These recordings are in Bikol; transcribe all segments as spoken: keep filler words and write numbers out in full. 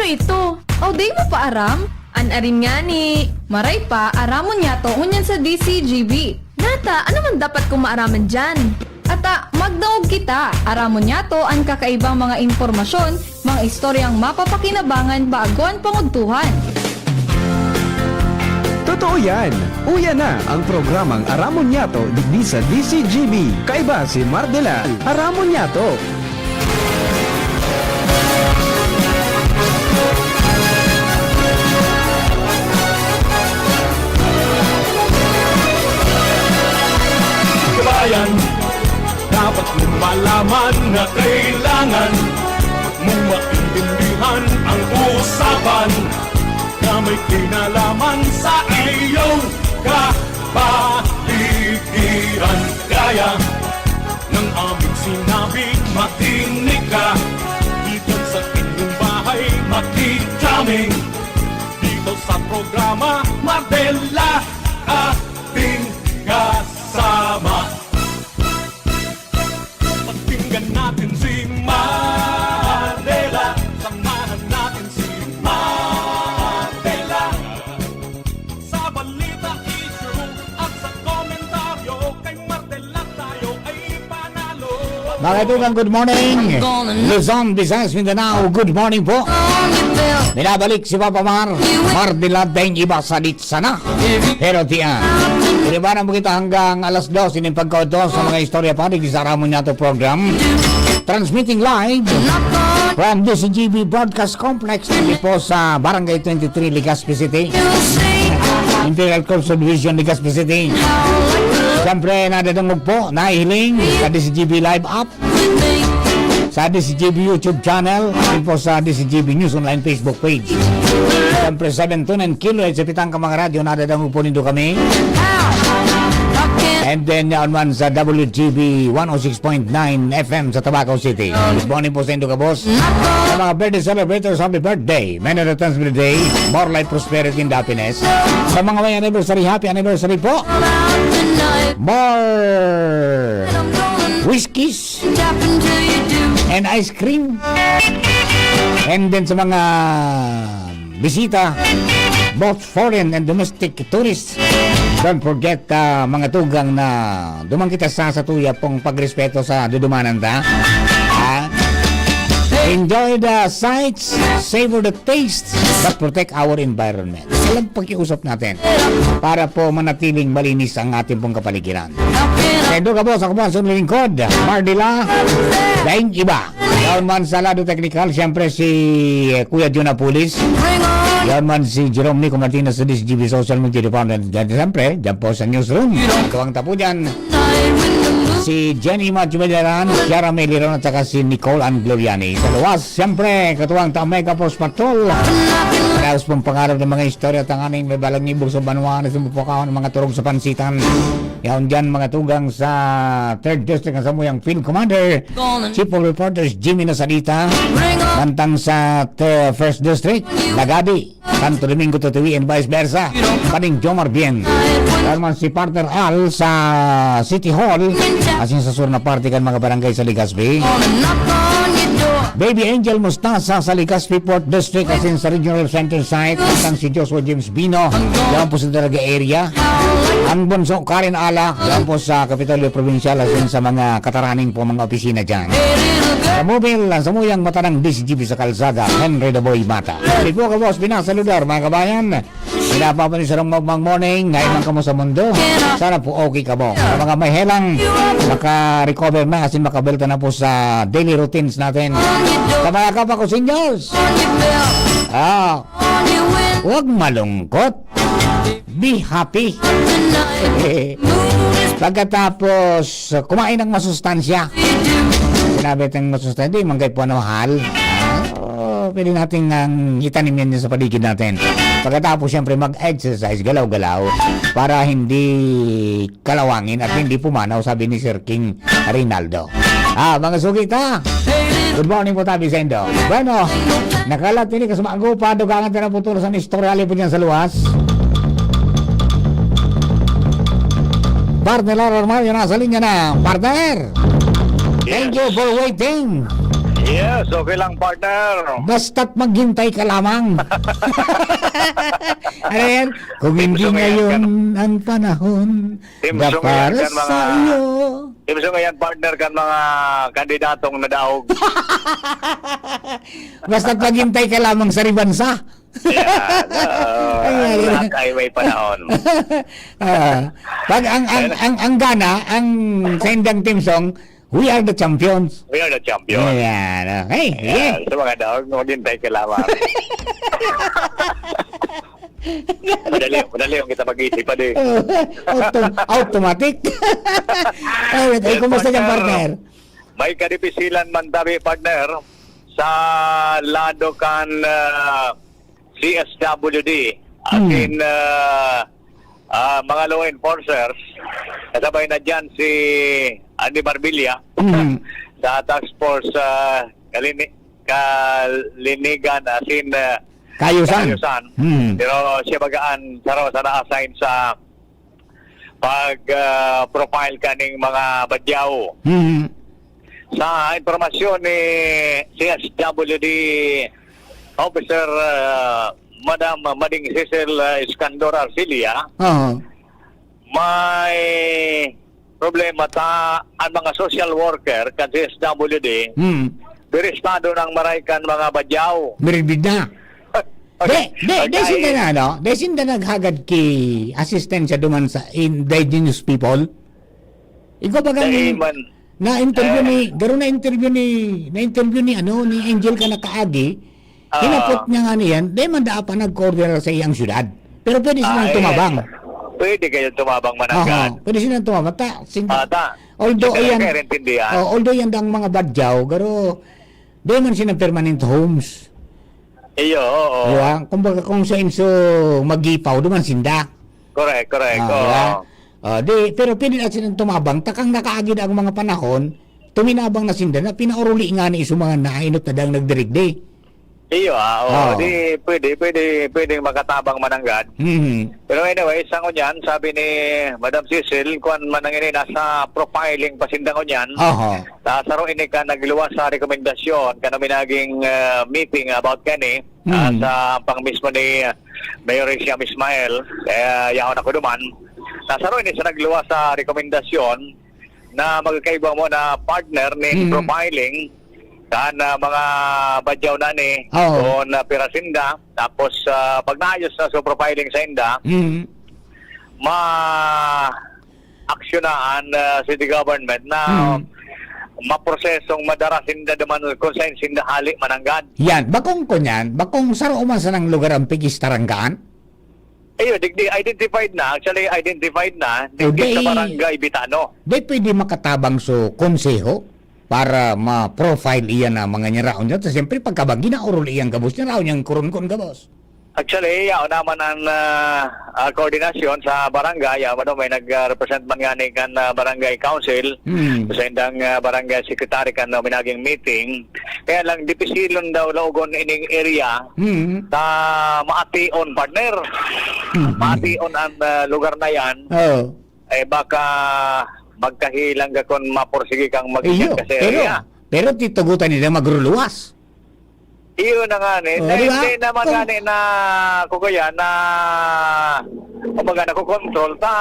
Ito, o di mo pa aram? An arin ngani, maray pa, aramon niyato ngunyan sa D C G B. Nata, ano man dapat kong maaraman diyan? Ata, magdangog kita. Aramon niyato an kakaibang mga impormasyon, mga istoryang mapapakinabangan bago an pangudtuhan. Totoo yan! Uya na ang programang Aramon Niyato digdi sa D C G B. Kaiba si Mardela. Aramon Niyato! Kabayan, dapat mo malaman na kailangan mong maintindihan ang usapan na may kinalaman sa iyong kapaligiran. Gaya ng aming sinabi, makinig ka. Dito sa inyong bahay, makikaming. Dito sa programa, Mardela, ating kasama. Pakinggan natin si Mardela. Samahan natin si Mardela. Sa balita, issue, at sa komentaryo, kay Mardela tayo ay panalo. Mga kaibigan, good morning. Luzon, Visayas, Mindanao, good morning po. Binabalik si Papa Mar. Mardela, daing iba sa sana. Pero tiyan. Inibanan mo kita hanggang alas dos, ining pagkaudto sa mga istorya pa, digdi sa Aramon Niyato program. Transmitting live from D C G B Broadcast Complex, dito po sa Barangay twenty-three, Legazpi City. Imperial Corps Subdivision, Legazpi City. Siyempre, nadadangog po, nahihiling sa D C G B Live app, sa D C G B YouTube channel, at po sa D C G B News Online Facebook page. Siyempre, seven two nine kilohertz sa pitang ka mga radyo, nadadangog po nindo kami. And then, yaon man sa W G B one oh six point nine F M sa Tabaco City. Good morning po sa indo, kabos. Sa mga birthday celebrators, happy birthday. Many returns of the day. More life, prosperity, and happiness. Sa mga may anniversary, happy anniversary po. More whiskeys and ice cream. And then sa mga bisita, both foreign and domestic tourists, don't forget, ah, mga tugang, na duman kita sa satuya pong pagrespeto sa dudumanan ta. Ah? Enjoy the sights, savor the taste, but protect our environment. Yan lang pakiusap natin para po manatiling malinis ang ating pong kapaligiran. Sa indo, kabos, ako po ang sumunod lingkod, Mardela, daing iba. Yaon man sa lado teknikal, siyempre si, eh, Kuya Jun Apulis. Yaon man si Jerome Nico Martinez sa D C G B Social Media Department. Diyan, siyempre, diyan po sa newsroom. Kawang tapo dyan. Si Jenny Macho Melaran, Kiara May Liron, at saka si Nicole Ann Gloriani. Sa luwas, siyempre, katuwang ta Mega Force Patrol. Parehas pong pangarap ng mga istorya, tanganing may balang ibog sa banwa na sumupakaw ng mga turog sa pansitan. Yaon dyan, mga tugang sa Third District, ang samuyang Field Commander, Chief of Reporters Jimmy Nasalita, mantang sa, uh, First District, Lagadi, Santo Domingo, Tutuwi, and vice versa. Paning Jomar Bien. Kaya naman si Partner Al sa City Hall, asin sa sur na parte kan mga barangay sa Legazpi. Baby Angel Mustasa sa Legazpi Fourth District, asin sa Regional Center Site, mantang si Joshua James Bino, yaon po sa Dalaga area. Ang Bunso Karen Ala, yaon po sa Kapitolyo Provincial, asin sa mga kataraning po mga opisina dyan. Sa Mobile, ang samuyang mata ng D C G B sa kalsada, Henry Daboy Mata. Di po ka, boss, pinasaludar, mga kabayan. Pinapapani sa rong magmang morning, ngayon man kamo sa mundo. Sana po okay kamo. Sa mga may helang, maka-recover na, asin makabelta na po sa daily routines natin. Sa mga kapwa ko, seniors, ah, huwag malungkot. Be happy. Pagkatapos, kumain ng masustansya. Sinabi natin masustansya, di man kayo puno, hal. Ah, oo, pwede natin nang itanim yan sa paligid natin. Pagkatapos, siyempre, mag-exercise, galaw-galaw, para hindi kalawangin at hindi pumanaw, sabi ni Sir King Reynaldo. Ah, mga suki ta. Good morning po, tabi sa indo. Bueno, nakalat ini, kas mago pa, dugangan ta na po tulos ang istorya, alipod yan sa luwas. Partner Laro Mario, nasa linya na. Partner! Thank you for waiting. Yes, okay lang, partner. Basta't maghintay ka lamang. Ano yan? Kung hindi Timsong yan ngayon kan- ang panahon Timsong na yan para kan mga sa iyo. Timsong yan, partner, kan mga kandidatong nadaog. Basta't maghintay ka lamang sa ribansa. Yan. Oo, Ayan, ang yan. lahat ay may panahon. Ah, pag ang, ang, Ayan. ang, ang gana, ang sa indang theme song, "We are the champions." We are the champions. Ayan, okay. Sige. Ayan, sa mga daog, maghintay ka lamang. Madali, madali yung kita pag-iisipan eh. Auto-, automatic. Alright, ay, Yes, kumusta dyan, partner. partner? May kadipisilan man tabi, partner, sa lado kan, ah, C S W D. As Hmm. in, ah, ah, mga law enforcers, kasabay na dyan si Andy Barbilla Mm. sa Task Force, ah, Kalini-, Kalinigan, as in, ah, Kaayusan. Kaayusan. Mm. Pero siya baga an saro sa na-assign sa pag, ah, profile kaning mga badyaw. Mm. Sa impormasyon ni C S W D Officer, ah, Madam Mading Cecil, ah, Escandor Arcilia, Oo. may problema ta an mga social worker kan C S W D, Hmm. biristado nang maray kan mga badyaw. Miribid na. Okay. Di, di, di Okay. sinda na, ano? Di sinda naghagad ki asistensya duman sa indigenous people? Ikaw ba Dahil gani man, na-interview eh. ni, garo na-interview ni, na-interview ni, ano, ni Angel ka nakaagi? Ah. Hinapot niya nga niyan, di man daa pa nag-coordinate sa iyang syudad. Pero pwede silang Ah, eh. tumabang. Pwede kayong tumabang, mananggad. Aha, pwede silang tumabang. Ta, sin-, Ah, ta. although Siyempre, ayan, nagkaintindihan. oh, although yan ang mga badyaw, pero di man silang permanent homes. Iyo, oo. Di ba? Kumbaga, kung sa inso magipaw, duman sinda. Correct, correct, Ah, oo. di ba? Ah, di, pero pwede na silang tumabang. Takang nakaagi na ang mga panahon, tuminabang na sinda na pinauruli nga ni iso mga nainot na dang nagdirigdi. Iyo, ah, oo. Oo. Di, pwede, pwede, pwedeng makatabang mananggad. Mhm. Pero anyway, sa ngunyan, sabi ni Madam Cecil, kwan man ang ini, nasa profiling pa sinda ngunyan. Aha. Sa saro ini ka nagluwas sa rekomendasyon, kan minaging, ah, meeting about kani, ah, Mm. sa pang mismo ni, ah, Mayor Hisham Ismail, kaya yaon ako duman. Sa saro ini sa nagluwas sa rekomendasyon na magkaiba mo na partner nin Mm. profiling, kan, ah, mga badyaw na ni, Oo. kung, ah, pira sinda, tapos, ah, pag naayos na sa profiling sa inda, Mm. ma-, aksyonan, ah, city government na Hmm. maprosesong madara sinda duman kung saen sinda hali mananggad. Yan, bakong kunyan, bakong saro man sanang lugar ang pigis taranggaan? Ayun, digdi, identified na. Actually, identified na. Digdi sa Okay. barangay Bitano. Di pwede makatabang so konseho para ma-profile iyan na mga nyaraon niya. Tas siyempre, pagkabang, ginaurol iyang gabos, nyaraon niyang kurun-kun gabos. Actually, yaon naman ang, ah, ah, koordinasyon sa barangay. Ah, ano, may nag, ah, represent man nga ni kan, ah, barangay council, Hmm. sa indang, ah, barangay secretary kan, ah, minaging meeting. Kaya lang, dipisilon daw laogon ining area Hmm. sa Maation, partner. Hmm. Maation ang, ah, lugar na yan. Oo. Eh, baka magkahilang ka kung mapursige kang mag-, Iyo, kasi pero, area. pero titugutan nila magruluwas. Iyo na nga ni. Oh, Na di ba? hindi naman Kung nga ni na, kukuya, na, kumbaga, nakokontrol ta,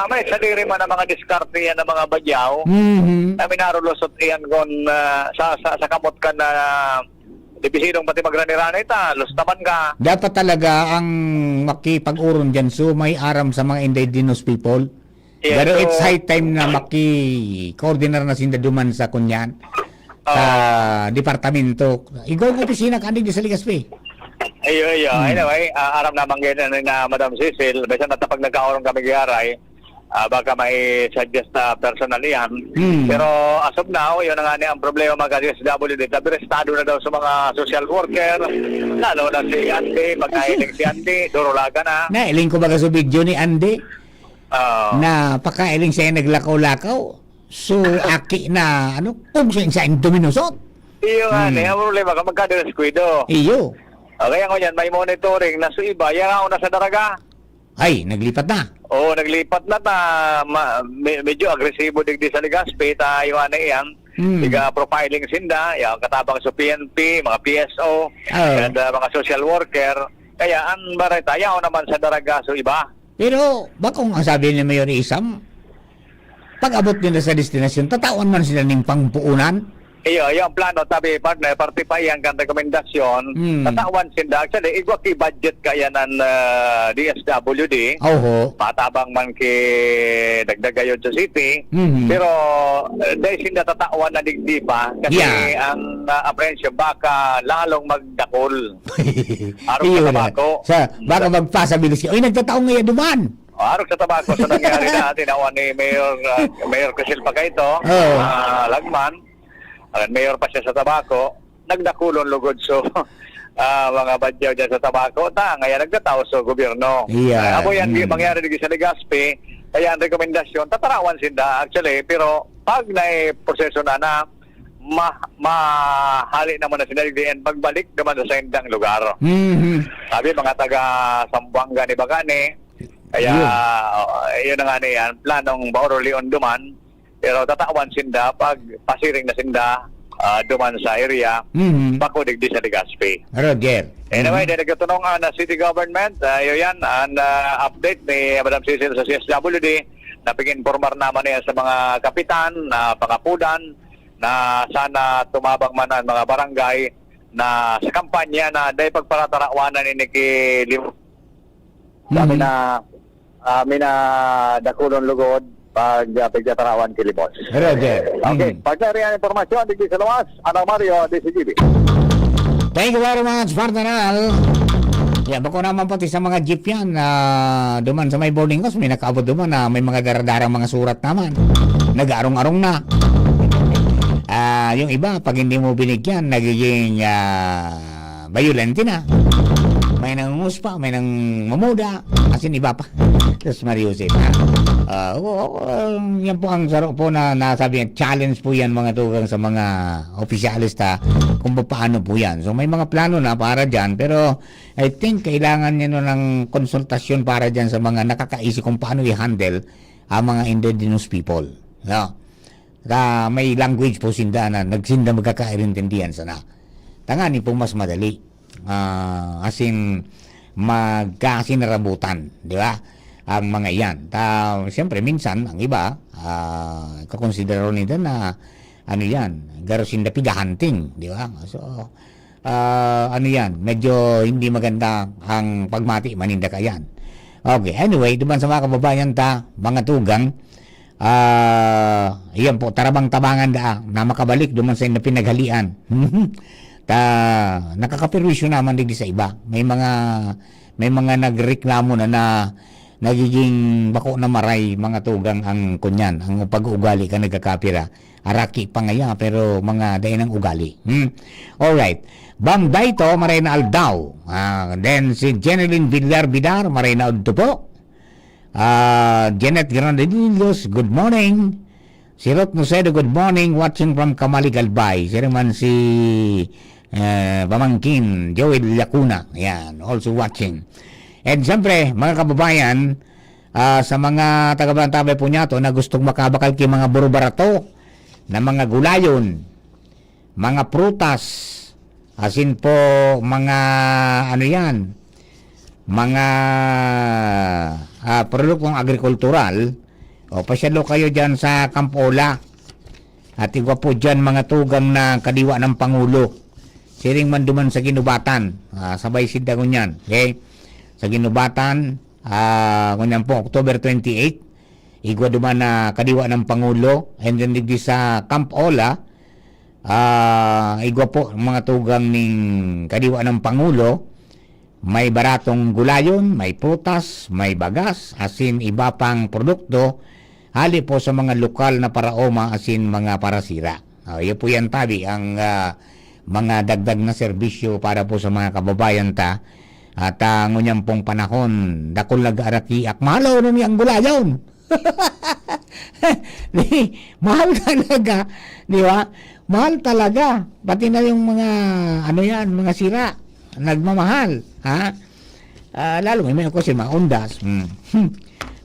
may sadiri man ang mga diskarte yan ng mga badyaw. Mhm. Na minarulusot iyan kun, ah, sa, sa, sa kamot ka na dipisilong pati magrani-rani ta, lustaman ka. Dapat talaga ang makipag-uron dyan, so may aram sa mga indigenous people. Yeah, Pero so it's high time na maki-coordinar na sinda duman sa kunyan, sa Oo. departamento. Igong opisina ka, Andy, sa Legazpi? Ayo, ayo. Hmm. Anyway, ah, aram naman ngayon na, na Madam Cecil, bisan na tapag nagkaoron kami garay, ah, baka may suggest na personal iyan. Hmm. Pero as of now, yun na nga ni ang problema, mga ka-D S W D, tabi restado na daw sa mga social worker, lalo na si Andy, pagkailing si Andy, durulagan na. Nailing ko baga sa video ni Andy? Oo. Na pakailing siya naglakaw-lakaw. So, aki na, ano, kung saan-saan duminusot. Iyo nga, Hmm. ni, ang problema ka, magkadeskuido. Iyo. O, kaya ngunyan, may monitoring na sa iba, yaon na sa Daraga. Ay, naglipat na. Oo, naglipat na ta, ma-, me-, medyo agresibo digdi sa Legazpi, ta, iwan na iyan. Hmm. Tiga profiling sinda, ya, katabang sa P N P, mga P S O, Oo. and, ah, mga social worker. Kaya ang bareta, yaon naman sa Daraga, so iba. Pero bakong ang sabi ni Mayor Isam, pag-abot nila sa destinasyon, tatawan man sila ning pangpuunan? Iyo, iyo ang plano, tabi, partner, parte pa iyan kan rekomendasyon. Hmm. Tatawan sinda. Actually, igwa ki budget kaya ng, ah, D S W D. Oho. Matabang man ki dagdag gayod sa city. Mhm. Pero, eh, dahil sinda tatawan na digdi pa, kasi Yeah. ang, ah, apprehension baka lalong magdakol. Arog Iyo sa na. tabako. Sa, baka Mm. magpasabilis ka, "Uy, nagtatao ngayon duman." O, arog sa tabako. So, nangyari na, tinawan ni Mayor, ah, Mayor Crisel pa kaito, Oo. ah, Lagman. Ah, mayor pa siya sa tabako. Nagdakulon lugod. So, ah, mga badyaw dyan sa tabako, ta, ngayon nagtatao sa gobyerno. Yeah. Ah, amo yan, Mm. mangyari digdi sa Legazpi. Kaya ang rekomendasyon, tatarawan sinda, actually, pero pag naiproseso na, na, ma-, mahali naman na sila, digdi, and pagbalik naman sa saindang lugar. Mhm. Sabi, mga taga Zamboanga ni Bagani, kaya, Yun. oh, yun na nga na yan, planong Bauro Leon duman, pero tatawan sinda pag pasiring na sinda, ah, duman sa area, Mhm. bako digdi sa Legazpi. Roger. Anyway, Mhm. dahil nagkatunong ang, ah, city government, ah, yun yan, ang, ah, update ni Madam Cecil sa C S W D, na pag-informar naman niya sa mga kapitan, na pangapudan, na sana tumabang man ang mga barangay na sa kampanya na dahil pagparatarawanan ini ki Lim-, kami Mhm. na, ah, mina dakulon lugod pag, ah, pagtatarawan ki Limos. Roger. Okay, Mm. partner, yan ang impormasyon, digdi sa luwas, Anang Mario, D C G B. Thank you very much, partner Al. Yan, bako naman pati sa mga jeep yan, ah, duman sa may boarding house, may nakaabot duman na may mga daradarang mga surat naman. Nag-aarong-arong na. Ah, yung iba, pag hindi mo binigyan, nagiging, ah, bayulente na. May nangungus pa, may nang mamuda, asin iba pa. Diyos Maria Jose, ha? Ah, oo, oo, yan po ang saro po na nasabi niya, challenge po yan, mga tugang, sa mga opisyalis, ta, kung paano po yan. So, may mga plano na para dyan, pero I think kailangan niya nun ng konsultasyon para dyan sa mga nakakaisip kung paano i-handle ang mga indigenous people. No? Ka, may language po sinda na nagsinda magkakairintindihan sana. Tangani po mas madali. Ah, as in, magkasinarabutan, di ba? Ang mga iyan. Ta, siyempre, minsan, ang iba, ah, kakonsidera nila na, ano yan, garo sinda pigahunting, di ba? So, ah, ano yan, medyo hindi maganda ang pagmati maninda kayan. Okay, anyway, duman sa mga kababayan ta, mga tugang, ah, iyan po, tarabang-tabangan daa na makabalik duman sa iyang pinaghalian. Ta, nakakaperwisyo naman digdi sa iba. May mga, may mga nagreklamo na, na nagiging bako na maray, mga tugang, ang kunyan, ang pag-uugali ka nagkakapira. Araki pa ngaya, pero mga dai nang ugali. Hmm? Alright. Bang Daito, maray na aldaw. Ah, then si Jeneline Villar Bidar, maray na udto po. Ah, Janet Granadillos, good morning. Si Ruth Nocedo, good morning. Watching from Camalig, Albay. Siya naman si, eh, pamangkin, Joel Lacuna. Yan, also watching. And siyempre, mga kababayan, ah, sa mga taga-Balantabay po niya to na gustong makabakal ki mga burubarato na mga gulayon, mga prutas, asin po mga, ano yan, mga, ah, produktong agrikultural, o pasyalo kayo dyan sa Camp Ola. At igwa po dyan mga tugang na kadiwa ng Pangulo. Siring man duman sa Ginubatan, ah, sabay sinda ngunyan. Okay? Sa Ginubatan, ah, ngunyan po, October twenty-eight, igwa duman na kadiwa ng Pangulo. And then digdi sa Camp Ola, ah, igwa po ang mga tugang ning kadiwa ng Pangulo. May baratong gulayon, may prutas, may bagas, asin iba pang produkto, hali po sa mga lokal na paraoma asin mga parasira. Ah, iyo po yan, tabi, ang, ah, mga dagdag na serbisyo para po sa mga kababayan ta. At, ah, ngunyan pong panahon, dakul nag-arakiak, mahal na ang gulayon. Di, mahal talaga, di ba? Mahal talaga. Pati na yung mga, ano yan, mga sira, nagmamahal, ha? Ah, lalo may, may kasi mga undas. Hmm. Hmm.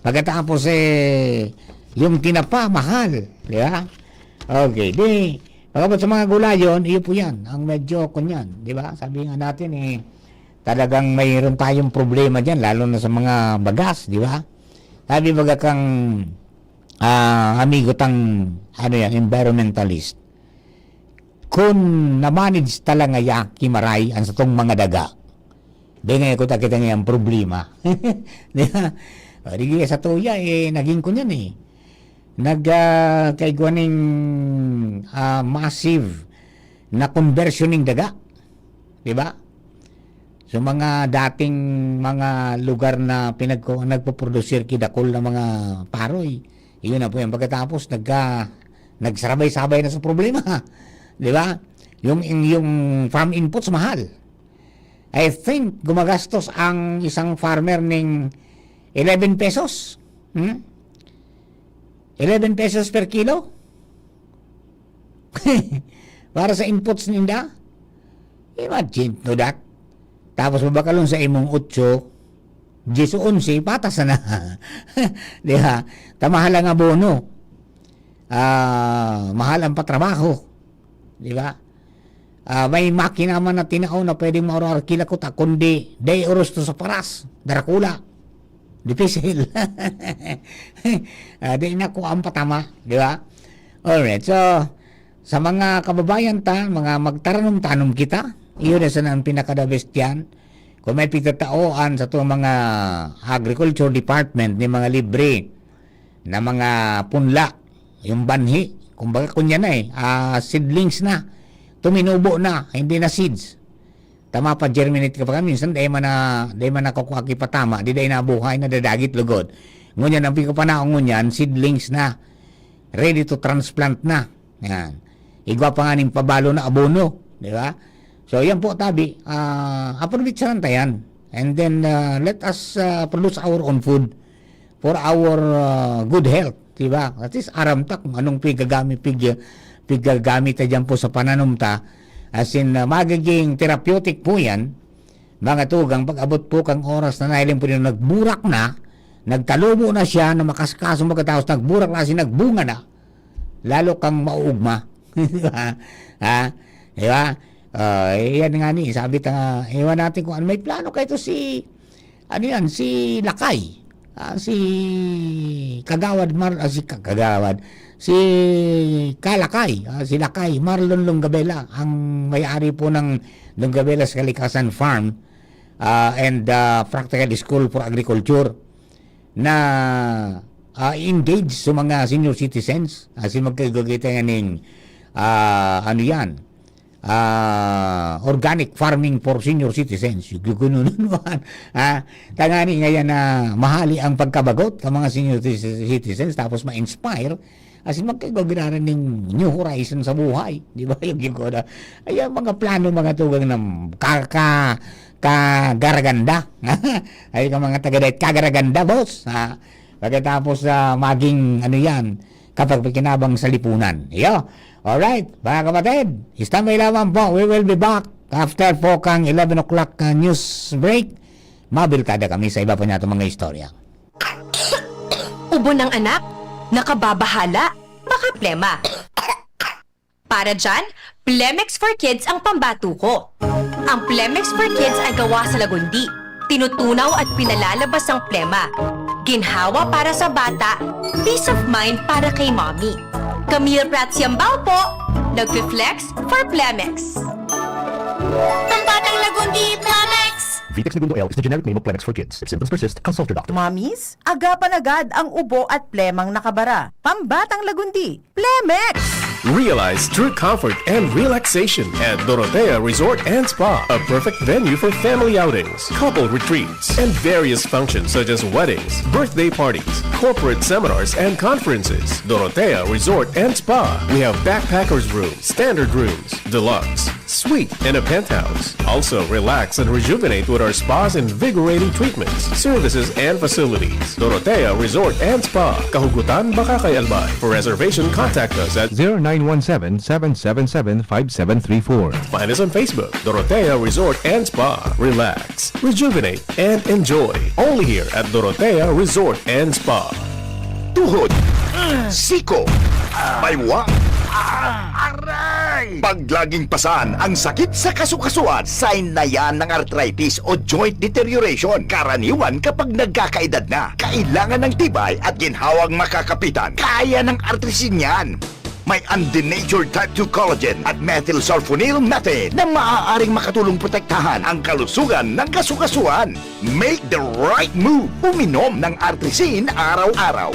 Pagkatapos, eh, yung tinapa, mahal, di ba? Okay, di, pagkabot sa mga gulayon, iyo po yan, ang medyo kunyan, di ba? Sabi nga natin eh, talagang mayroon tayong problema dyan, lalo na sa mga bagas, di ba? Sabi baga kang ah, amigo tang, ano yan, environmentalist, kun na-manage ta lang ngaya ki maray an satong mga daga, di ngaya kuta kita ngayang problema. Di ba? O, di kaya sa tuya, eh, naging kunyan eh. Nag, ah, kaigwa ning, ah, massive na conversion ning daga. Di ba? So, mga dating mga lugar na pinagku-, nagpo-produsir ki dakul na mga paroy, iyon na po yan. Pagkatapos, nagka-, nagsarabay-sabay na sa problema. Di ba? Yung, yung, yung farm inputs, mahal. I think, gumagastos ang isang farmer ning eleven pesos. Hmm? Eleven pesos per kilo? Para sa inputs ninda? Imagine to that. Tapos mabakalon sa imong otso, diyes o onse, patas na. Di ba? Ta mahal ang abono. Ah, mahal ang patrabaho. Di ba? Ah, may makina man na tinao na pwedeng maarkila ko ta, kundi dai oros to sa paras, darakula. Dipisil. Ah, di na ko ang patama, di ba? Alright, so, sa mga kababayan ta, mga magtaranom-tanom kita, iyon na sana ang pinaka-the best yan. Kung may pigtataoan sa itong mga agriculture department ni mga libre na mga punla, yung banhi, kumbaga kunya na eh, ah, seedlings na, tuminubo na, hindi na seeds. Tama pa, germinate ka pa. Minsan, dahil man na, dahil man nakukuha ki patama, di dahil nabuhay, nadadagit lugod. Ngunyan, ang pigkapanaong ngunyan, seedlings na, ready to transplant na. Yan. Igwa pa nga ning pabalo na abono, di ba? So, yan po, tabi. Ah, aprovechan ta yan. And then, ah, let us, ah, produce our own food for our, ah, good health, di ba? At least, aram ta kung anong pigagami-, pig-, pigagamit ta dyan po sa pananom ta. As in, ah, magiging therapeutic po yan. Mga tugang, pag-abot po kang oras na nahiling po nila, nagburak na, nagtalubo na siya na makaskaso, pagkatapos nagburak na, as in, nagbunga na, lalo kang mauugma. Di ba? Ha? Di ba? Ah, eh, yan nga ni, sabi ta nga, iwan natin kung ano. May plano kayo to si, ano yan, si Lakay. Ah, si Kagawad Mar-, ah, si Ka-, Kagawad, si Kalakay, ah, si Lakay Marlon Longabela, ang may-ari po ng Longabela's Kalikasan Farm, ah, and, ah, Practical School for Agriculture na, ah, engage sa mga senior citizens, ah, si magkagagita nga ning, ah, ano yan, ah, organic farming for senior citizens. Yung gugununan mo, ah, tangani ngayon na mahali ang pagkabagot ng mga senior citi-, citizens, tapos ma-inspire, as in, magkagagiraran ning new horizon sa buhay. Di ba? Yung, yung, ay, ang mga plano, mga tugang na ka-, ka-, kagaraganda. Ay, ka mga taga-diet, kagaraganda, boss. Ha? Pagkatapos, ah, maging, ano yan, kapagpakinabang sa lipunan. Iyo. Alright, mga kapatid, standby lamang po. We will be back after po kang eleven o'clock, ah, news break. Mabilkada kami sa iba pa niya mga istorya. Ubo ng anak? Nakababahala? Baka plema? Para dyan, Plemex for Kids ang pambato ko. Ang Plemex for Kids ay gawa sa lagundi. Tinutunaw at pinalalabas ang plema. Ginhawa para sa bata, peace of mind para kay mommy. Camille Prats Yambao po, nagfi-flex for Plemex. Pambatang lagundi, Plemex! Vitex Negundo L is the generic name of Plemex for kids. If symptoms persist, consult your doctor. Mommies, agapan agad ang ubo at plemang nakabara. Pambatang lagundi, Plemex! Realize true comfort and relaxation at Dorotea Resort and Spa, a perfect venue for family outings, couple retreats, and various functions such as weddings, birthday parties, corporate seminars, and conferences. Dorotea Resort and Spa. We have backpackers room, standard rooms, deluxe, suite, and a penthouse. Also, relax and rejuvenate with our spa's invigorating treatments, services, and facilities. Dorotea Resort and Spa, Kahugutan, Bacacay, Albay. For reservation, contact us at zero nine one seven, seven seven seven, five seven three four. Find us on Facebook, Dorotea Resort and Spa. Relax, rejuvenate, and enjoy. Only here at Dorotea Resort and Spa. Tuhod, siko, baywa, Aray! Pag laging pasan ang sakit sa kasukasuan, sign na yan ng arthritis o joint deterioration. Karaniwan kapag nagkakaedad na, kailangan ng tibay at ginhawang makakapitan. Kaya ng Artrisin yan. May undenatured type two collagen at methylsulfonyl methane na maaaring makatulong protektahan ang kalusugan ng kasukasuan. Make the right move. Uminom ng Artrisin araw-araw.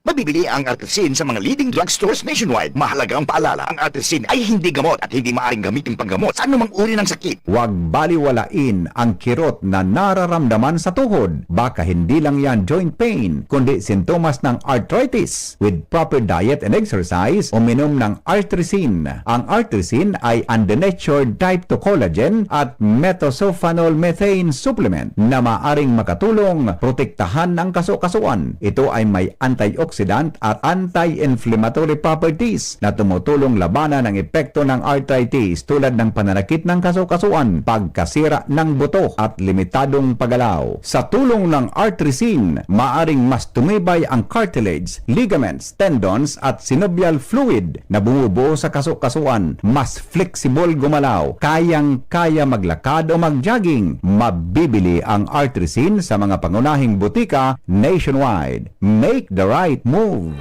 Mabibili ang Artrisin sa mga leading drugstores nationwide. Mahalagang paalala, ang Artrisin ay hindi gamot at hindi maaaring gamitin panggamot sa anumang uri ng sakit. Huwag baliwalain ang kirot na nararamdaman sa tuhod. Baka hindi lang yan joint pain, kundi sintomas ng arthritis. With proper diet and exercise, uminom ng Artrisin. Ang Artrisin ay undenatured type two collagen at methylsulfonyl methane supplement na maaring makatulong protektahan ang kasukasuan. Ito ay may antioxidant at anti-inflammatory properties na tumutulong labanan ang epekto ng arthritis, tulad ng pananakit ng kasukasuan, pagkasira ng buto at limitadong paggalaw. Sa tulong ng Artrisin, maaring mas tumibay ang cartilage, ligaments, tendons at synovial fluid na bumubuo sa kasukasuan, mas flexible gumalaw, kayang-kaya maglakad o mag-jogging. Mabibili ang Artrisin sa mga pangunahing butika nationwide. Make the right move!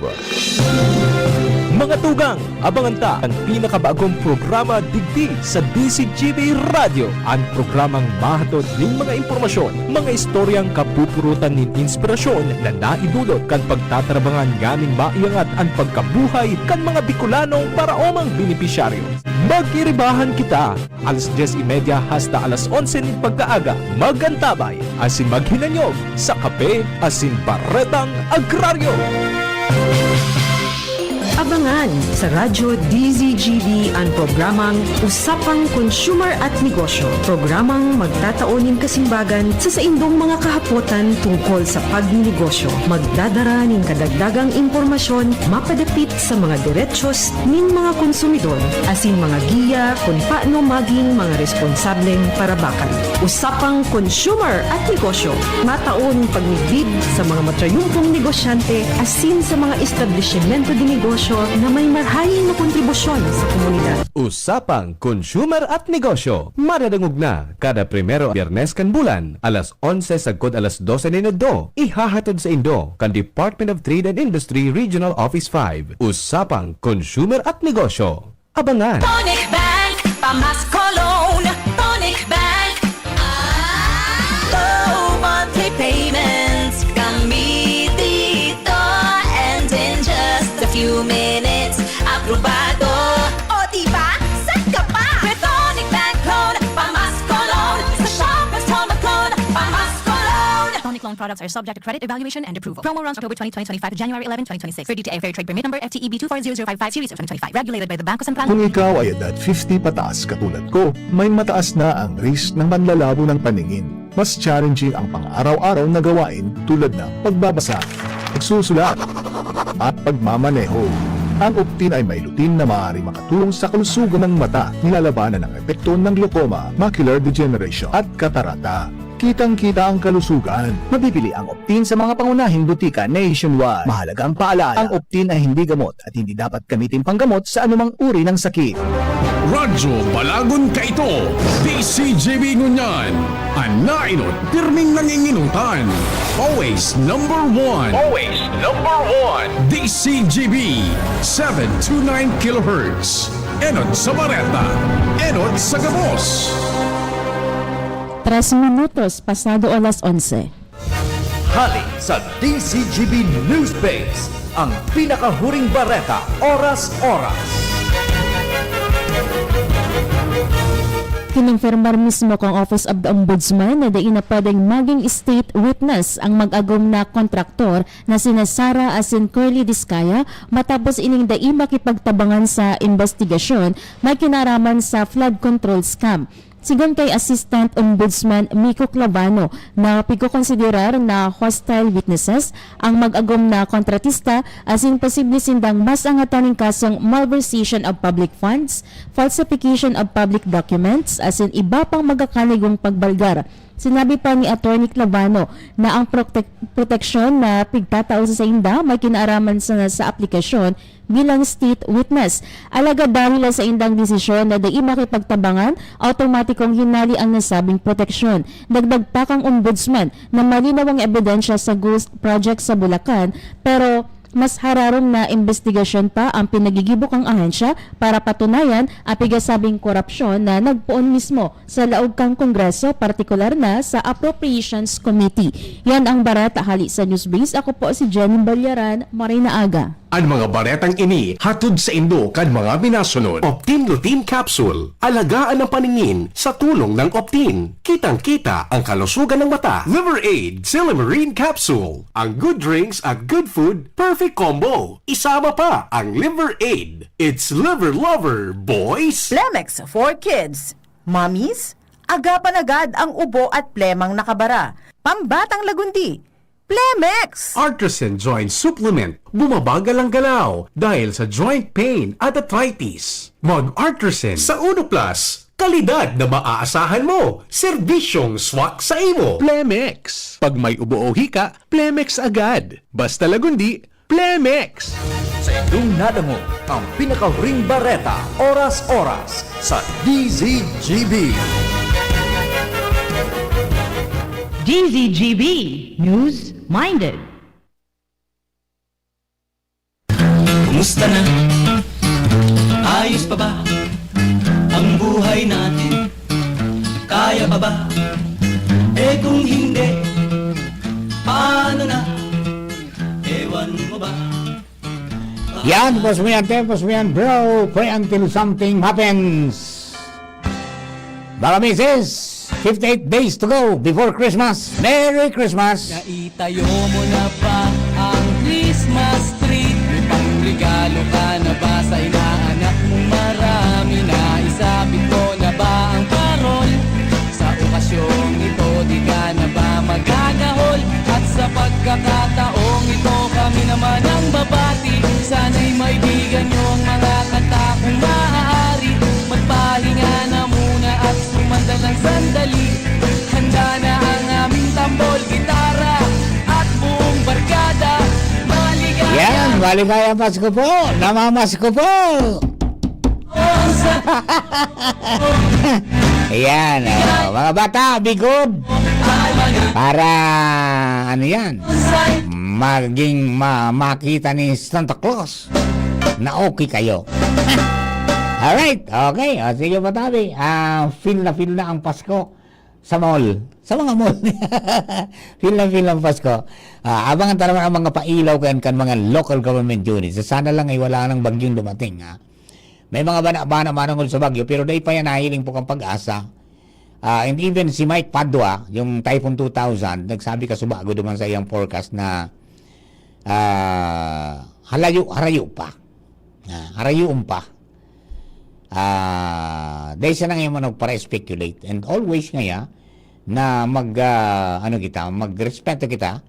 Mga tugang, abangan ta an pinakabagong programa digdi sa D Z G B Radyo, an programang mahatod nin mga impormasyon, mga istoryang kapupurutan nin inspirasyon na naidulot kan pagtatarabangan nganing maiangat an pagkabuhay kan mga Bicolanong paraomang benepisyaryo. Magiribahan kita, alas dyes y media hasta alas onse nin pagkaaga. Mag-antabay asin maghinanyog sa Kape asin Baretang Agraryo. Abangan sa Radyo D Z G B an programang Usapang Consumer at Negosyo, programang magtatao nin kasimbagan sa saindong mga kahapotan tungkol sa pagninegosyo. Magdadara nin kadagdagang impormasyon mapadapit sa mga derechos nin mga konsumidor asin mga giya kun paano magin mga responsableng parabakan. Usapang Consumer at Negosyo, matao nin pagmidbid sa mga matrayumpong negosyante asin sa mga establisimento de negosyo na may marhay na kontribusyon sa komunidad. Usapang Consumer at Negosyo, madadangog na kada primero Biyernes kan bulan, alas onse sagkod alas dose nin udto. Ihahatod saindo kan Department of Trade and Industry Regional Office five. Usapang Consumer at Negosyo. Abangan! Tonic Bank, pamasko loan. Tonic Bank. Low monthly payments. Kami dito. And in just a few minutes, aprobado. O, di ba? Saan ka pa? With Tonic Bank Loan, pamasko loan. Sa Shoppers Tonic Loan, pamasko loan. Tonic Loan products are subject to credit evaluation and approval. Promo runs October twenty, twenty twenty-five to January eleven, twenty twenty-six. Per D T I Fair Trade Permit Number F T E B two four zero zero five five series of twenty twenty-five. Regulated by the Bangko Sentral. Kung ikaw ay edad fifty pataas katulad ko, may mataas na ang risk ng panlalabo ng paningin. Mas challenging ang pang-araw-araw na gawain tulad ng pagbabasa, pagsusulat, at pagmamaneho. Ang Optin ay may lutein na maaaring makatulong sa kalusugan ng mata, nilalabanan ang epekto ng glaucoma, macular degeneration, at katarata. Kitang-kita ang kalusugan. Mabibili ang Optin sa mga pangunahing butika nationwide. Mahalagang paalala, ang Optin ay hindi gamot at hindi dapat gamitin panggamot sa anumang uri ng sakit. Radyo Balagon Kaito, D C G B ngunyan. An naenot, pirming nanginginutan. Always number one. Always number one. D C G B, seven two nine kilohertz. Enot sa bareta, enot sa gabos. Tres minutos pasado alas onse. Hali sa D Z G B Newspace, ang pinakahuring bareta, oras-oras. Kinumpirmar mismo kan Office of the Ombudsman na dai na pwedeng maging state witness ang mag-agom na kontraktor na sina Sara asin Curly Discaya matapos ining dai makipagtabangan sa imbestigasyon may kinaraman sa flood control scam. Sigon kay Assistant Ombudsman Miko Clavano na pigkokonsiderar na hostile witnesses ang mag-agom na kontratista asin posible sindang mas angatan nin kasong malversation of public funds, falsification of public documents, asin iba pang magkakanigong pagbalgar Sinabi pa ni Attorney Clavano na ang protek-, proteksyon na pigtatao sa sainda may kinaaraman sana sa aplikasyon bilang state witness. Alagad dahil sa saindang desisyon na dai makipagtabangan, automatikong hinali ang nasabing proteksyon. Dagdag pa kang Ombudsman na malinaw ang ebidensya sa ghost project sa Bulacan, pero mas hararom na imbestigasyon pa ang pinagigibo kang ahensya para patunayan ang pigasabing korupsyon na nagpoon mismo sa laog kan Kongreso, partikular na sa Appropriations Committee. Yan ang bareta hali sa Newsbreeze. Ako po si Jenny Ballaran. Maray na aga. An mga baretang ini hatod saindo kan mga minasunod: Optin Lutein Capsule. Alagaan ang paningin sa tulong ng Optin. Kitang-kita ang kalusugan ng mata. Liver Aid, Silymarin Capsule. Ang good drinks at good food, perfect combo. Isama pa ang Liver Aid. It's Liver Lover, boys! Plemex for Kids. Mommies, agapan agad ang ubo at plemang nakabara. Pambatang lagundi. Plemex! Artresin Joint Supplement. Bumabagal ang galaw dahil sa joint pain at arthritis. Mag-Artresin. Sa Uno Plus, kalidad na maaasahan mo. Serbisyong swak sa imo. Plemex. Pag may ubo o hika, Plemex agad. Basta lagundi, Plemex! Sa indong nadangog ang pinakahuring bareta, oras-oras, sa D Z G B. D Z G B, News Minded. Kumusta na? Ayos pa ba ang buhay natin? Kaya pa ba? Eh, kung hindi, paano na? Ewan mo ba? Yan, pause mo yan, te, pause mo yan, bro. Pray until something happens. Mga misis, fifty-eight days to go before Christmas. Merry Christmas! Naitayo mo na ba ang Christmas tree? May pangregalo ka na ba sa inaanak mong marami? Naisabit mo na ba ang parol? Sa okasyong ito, di ka na ba magagahol? At sa pagkakataong ito, kami naman ang babati. Sana'y maibigan niyo ang mga kanta kung maaari. Magpahinga na muna at sumandal ng sandali. Handa na ang aming tambol, gitara, at buong barkada. Maligaya! Yan, maligayang Pasko po! Namamasko po! Ayan, oh, mga bata, be good. Para, ano yan, maging ma-, makita ni Santa Claus na okay kayo. Alright, okay. O, sige po, tabi. Ah, feel na feel na ang Pasko sa mall. Sa mga mall. Feel na feel ang Pasko. Ah, abangan ta naman ang mga pailaw kan, kan mga local government units. Sana lang ay wala nang bagyong dumating, ha? May mga bana-bana manungod sa bagyo, pero dai pa yan nahiling po kang PAGASA. Ah, and even si Mike Padua, yung Typhoon two thousand, nagsabi kasubago duman sa iyang forecast na, ah, halayo, harayo pa. Ah, harayoon pa. Ah, dai siya na ngayon magpara-speculate. And always ngaya na mag, ah, ano kita, magrespeto kita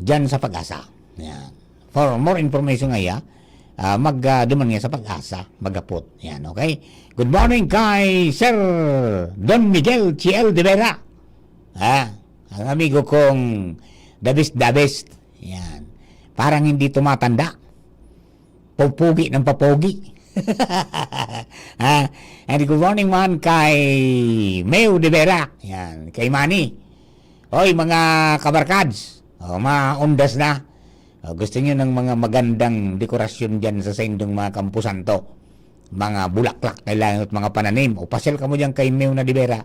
diyan sa PAGASA. Yan. For more information ngaya, ah, mag, ah, duman ngaya sa PAGASA, magapot. Yan, okay? Good morning kay Sir Don Miguel Chiel de Vera. Ah, ang amigo kong the best, the best. Yan. Parang hindi tumatanda. Pupugi ng papogi. Ha? And good morning man kay Meo de Vera. Yan, kay Manny. Hoy, mga kabarkads. O, maundas na. O, gusto niyo ng mga magandang dekorasyon diyan sa saindong mga kamposanto? Mga bulaklak na lang at mga pananim. O, pasyal kamo diyan kay Meo na de Vera.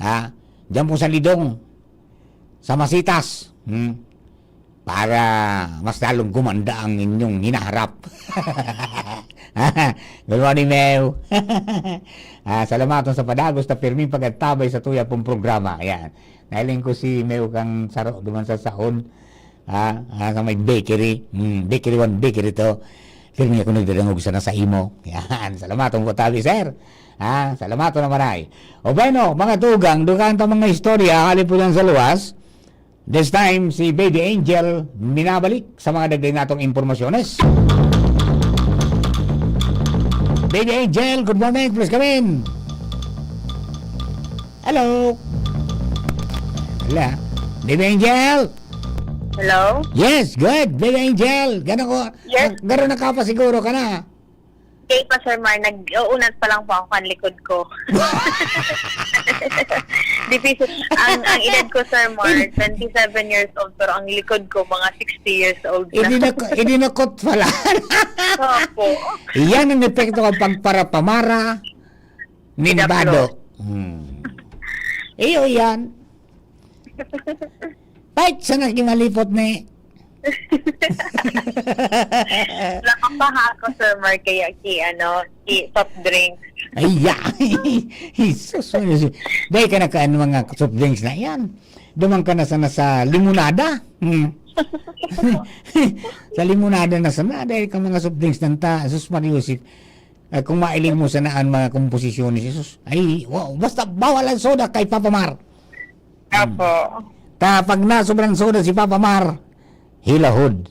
Ha? Diyan po sa Lidong. Sa Masitas. Hmm? Para mas lalong gumanda ang inyong hinaharap. Good morning, Meo. Ah, salamaton sa padagos ta pirming pag-antabay sa tuya pong programa. Ayan. Nahiling ko si Meo kang saro duman sa Saon. Ah, ah, sa may bakery. Hmm, bakery one, bakery two. Pirmi ako nagdadangog sana sa imo. Yan. Salamaton po tabi, sir. Ah, salamaton naman ay. O bueno, mga tugang, dugang ta mga istorya, hali po dyan sa luwas. This time, si Baby Angel minabalik sa mga dagdag natong impormasyones. Baby Angel, good morning. Please come in. Hello. Wala. Baby Angel! Hello? Yes, good. Baby Angel, gano'n ko, Yes. gano'n nakapasiguro ka na? Kay pa, Sir Mar, nag-uunat pa lang po ako kan likod ko. Difícil. Ang, ang edad ko, Sir Mar, twenty-seven years old, pero ang likod ko, mga sixty years old na. Hindi na, hindi na kot pala. Opo. Yan ang epekto ng pagparapamara. Nimbado. Hmm. Iyo yan. Pait sana ki malipot ni. Nakapaha ako, Sir Mar, kaya ki, ano, ki soft drinks. Ay, ya. Jesus, Jesus. Dahil ka na ka, ano, mga soft drinks na yan. Duman ka na sana sa limonada. Hmm. Sa limonada na sana, dahil ka mga soft drinks nanta, sus Maria Joseph. Eh, kung mailing mo sana ang mga komposisyon ni Jesus, ay, wow, basta bawal ang soda kay Papa Mar. Apo. Ta, pag nasobrang soda si Papa Mar, hilahod.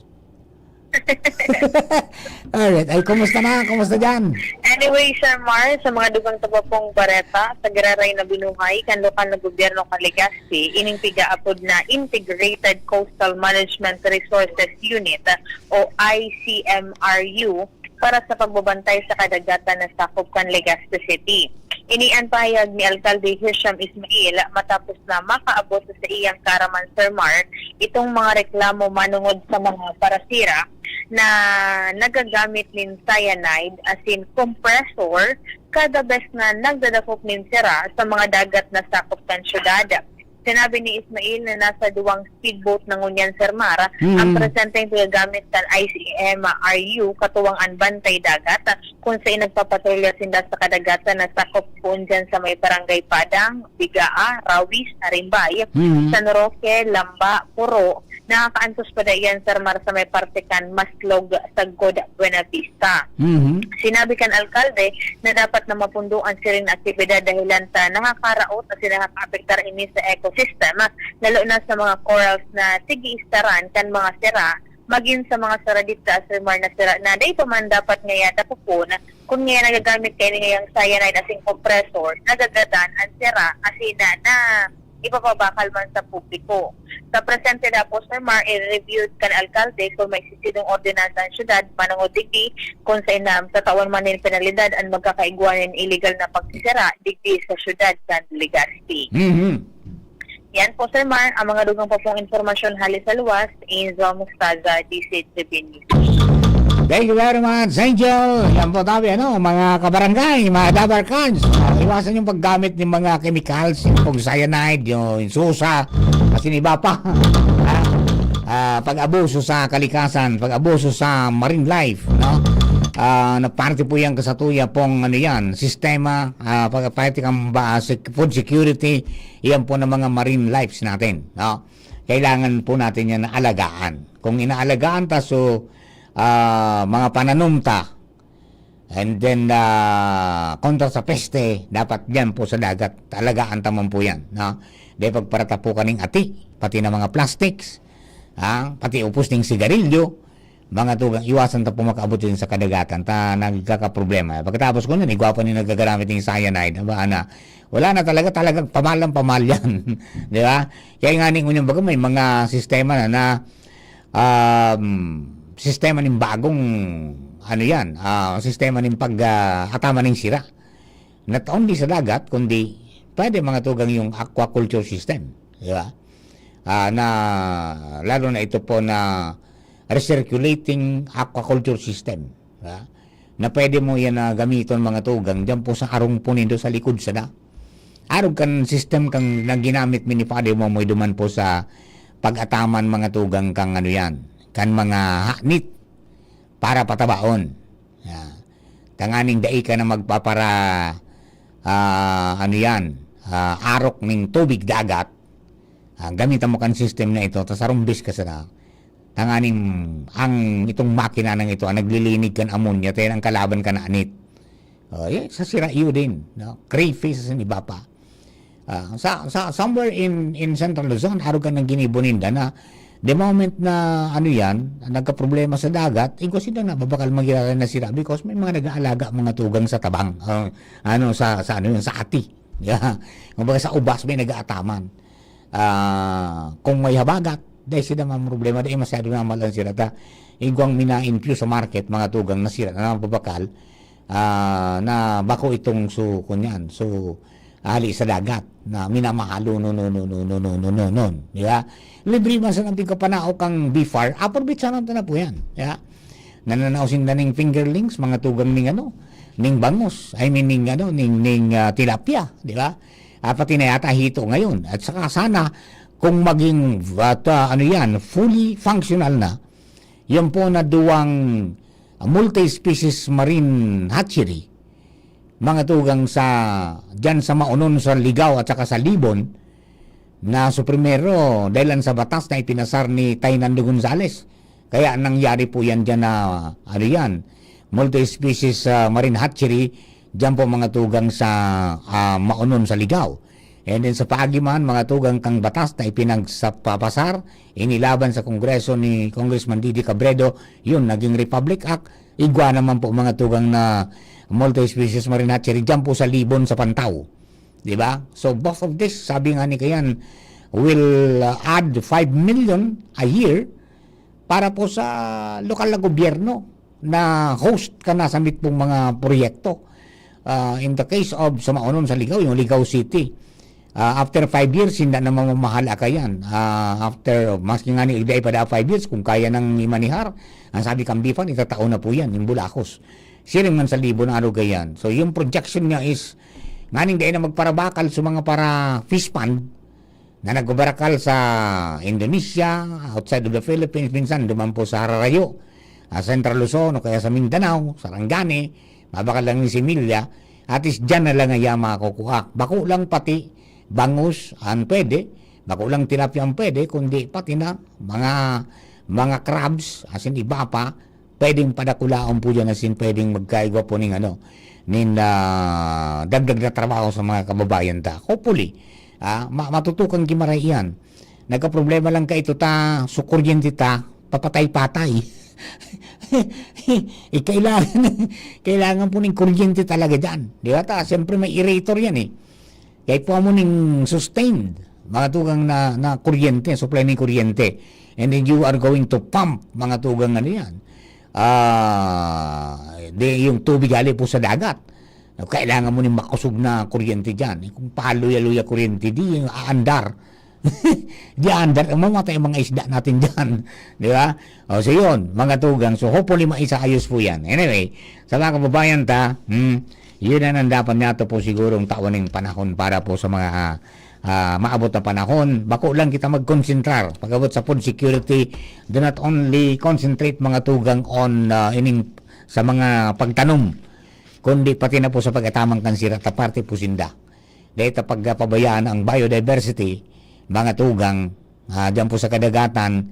Alright. Ay, kumusta na? Kumusta dyan? Anyway, Sir Mar, sa mga dugang ta pa pong bareta, sa giraray na binuhay kan lokal na gobyerno kan Legazpi, ining piga-apod na Integrated Coastal Management Resources Unit o I C M R U para sa pagbabantay sa kadagatan na sakop kan Legazpi City. Ini an pahayag ni Alkalde Hisham Ismail matapos na makaabot sa saiyang kaaraman, Sir Mar, itong mga reklamo manongod sa mga parasira na nagagamit nin cyanide, asin compressor, kada bes na nagdadakop nin sira sa mga dagat na sakop kan syudad. Sinabi ni Ismail na nasa duwang speedboat na ngunyan, Sir Mar, Mm. ang presenteng pigagamit kan I C M R U, katuwang an Bantay Dagat, kung sain nagpapatrolya sinda sa kadagatan na sakop poon dyan sa may Barangay Padang, Bigaa, Rawis, Arimbay, Mm. San Roque, Lamba, Puro. Nakakaantos pa dai yan, Sir Mar, sa may parte kan Maslog, Sagkod, Buenavista. Mhm. Sinabi kan alkalde na dapat na mapundo an siring na aktibidad dahilan ta nakakaraot asin nakakaapektar ini sa ecosystem, lalo na sa mga corals na tig-iistaran kan mga sira, magin sa mga sira didta, Sir Mar, na sira na dai pa man dapat ngaya dakopon, kun ngaya nagagamit kaini ngayang cyanide asin compressor, nagagadan an sira asin na, na ipapabakal man sa publiko. Sa presente na po, Sir Mar, i-review kan alkalde kung may sisidong ordinansa ang syudad manongod digdi, kung saen na tatawan man nin penalidad an magkakaigwa nin iligal na pagsisira digdi sa syudad kan Legazpi. Mhm. Yan po, Sir Mar, ang mga dugang pa pong impormasyon hali sa luwas, Angel Mostaza, D C T V News. Thank you very much, Angel. Yan po tabi, ano, mga kabarangay, mga dabarkans. Ah, iwasan yung paggamit ng mga chemicals, yung pong cyanide, yung, yung susa, at yung iba pa. Ah, ah, pag-abuso sa kalikasan, pag-abuso sa marine life, no? Ah, na parte po yan kasatuya pong, ano yan, sistema, ah, pag-, parte kang ba, sec-, food security, yan po ng mga marine lives natin, no? Kailangan po natin yan na alagaan. Kung inaalagaan ta, so, ah, mga pananom ta, and then, ah, kontra sa peste, dapat diyan po sa dagat, alagaan ta man po yan, no? Dahil pagparatapukan ning ati, pati na mga plastics, ah, pati upos ning sigarilyo, mga tugang, iwasan ta po makaabot yun sa kadagatan, ta nagkakaproblema. Pagkatapos ko nun, igwa pa ning nagagagamit ng cyanide, aba, ana, wala na talaga, talagang pamalang pamal yan. Di ba? Kaya nga ning unyang baga, may mga sistema na, na, um, sistema ning bagong, ano yan, ah, sistema ning pag, ah, atama ning sira. Not only sa dagat, kundi pwede mga tugang yung aquaculture system. Di ba? Ah, na, lalo na ito po na recirculating aquaculture system. Di ba? Na pwede mo yan na gamiton mga tugang dyan po sa arong po nindo sa likod sana. Arog kan system kang na ginamit mi ni Father Momoy duman po sa pag-ataman mga tugang kang ano yan, kan mga hanit para patabaon. Ah, tanganing dai ka na magpapara, ah, ano yan, ah, arok ning tubig dagat. Ah, gamitan mo kan system na ito, tas arumbis ka sana. Tanganing ang itong makina nang ito, ang naglilinig kan ammonia, tayo ang kalaban ka na anit. Oh, yeah, sa sira iyo din, no? Crayfish, sa iba pa. Ah, sa, sa, somewhere in, in Central Luzon, arog ka ng ginibo ninda na the moment na, ano yan, nagkaproblema sa dagat, igwa sila na babakal magiging na sira because may mga nag-aalaga mga tugang sa tabang. Ah, ano, sa, sa, ano yun, sa ati. Yeah. Kumbaga sa ubas, may nag-aataman. Ah, kung may habagat, dai sila mamroblema, dai masyado na malan sila ta. Igwang mina-infuse sa market, mga tugang, na sira na nababakal, na bako itong su-, kunyan, su-, hali sa dagat na minamahal, no, no, no, no, no, no, no, no, no, di ba? Libre man sa nagpigkapanao kang B far, approbetsahan ta na po yan, di ba? Nananao sinda ning fingerlings, mga tugang ning ano, ning bangus, I mean, ning ano, ning, ning, ah, tilapia, di ba? Ah, pati na yata hito ngayon. At saka sana, kung maging, at, ah, ano yan, fully functional na, yan po na duwang, ah, multi-species marine hatchery, mga tugang sa, dyan sa Maonon, sa Ligao at saka sa Libon, na su primero, dahil lang sa batas na ipinasar ni Tay Nando Gonzales. Kaya nangyari po yan dyan na, ano yan, multi-species, ah, marine hatchery, dyan po mga tugang sa, ah, Maonon, sa Ligao. And then sa paagi man, mga tugang kang batas na ipinagpapasar, inilaban sa Kongreso ni Congressman Didi Cabredo, yun, naging Republic Act, igwa naman po mga tugang na multi-species marine hatchery dyan po sa Libon, sa Pantao. Di ba? So, both of this, sabi nga ni Kayan, will, uh, add five million a year para po sa lokal na gobyerno na host ka na sa mitpong mga proyekto. Ah, in the case of sa Maonon, sa Ligao, yung Ligao City, ah, after five years, hindi na mamamahala ka yan. Ah, after, maski nga ni, hindi pa da five years, kung kaya nang imanihar, ang sabi kang Bifan, itatao na po yan, yung Bulacos. Siring man sa Libon, Aruga yan. So, yung projection niya is, nganing dai na magparabakal sa mga para fish pond na nagbabarakal sa Indonesia, outside of the Philippines, minsan duman po sa Hararayo, ah, Central Luzon, o kaya sa Mindanao, Sarangani, mabakal lang yung similya, at is dyan na lang ang makukuha. Bako lang pati bangus ang pwede, bako lang tilapia ang pwede, kundi pati na mga, mga crabs, asin iba pa, pwedeng padakulaon po yan, asin pwedeng magkaigwa po ning ano, nin, ah, dagdag na trabaho sa mga kababayan ta. Hopefully, ah, ma-, matutukan ki maray iyan. Nagkaproblema lang ka ito ta, so kuryente ta, papatay-patay. Eh, kailangan, kailangan po ning kuryente talaga dyan. Di ba? Ta, siyempre may aerator yan eh. Kaya po amo ning sustained, mga tugang na, na kuryente, supply ning kuryente. And then you are going to pump, mga tugang ano yan. Ah, di, yung tubig hali po sa dagat. Kailangan mo ning makusog na kuryente dyan. Eh, kung paluya-luya kuryente, di yung aandar. Di aandar, mamatay ang mga isda natin dyan. Di ba? O, so yun, mga tugang. So, hopefully, maisaayos po yan. Anyway, sa mga kababayan ta, hmm, yun na ang dapat nato po sigurong tawan ning panahon para po sa mga, ah, maabot na panahon. Bako lang kita magkonsentrar. Pag-abot sa food security, do not only concentrate, mga tugang, on, ah, ining sa mga pagtanom, kundi pati na po sa pag-ataman kan sira ta parte po sinda. Dahil ta pagpabayaan ang biodiversity, mga tugang, ah, diyan po sa kadagatan,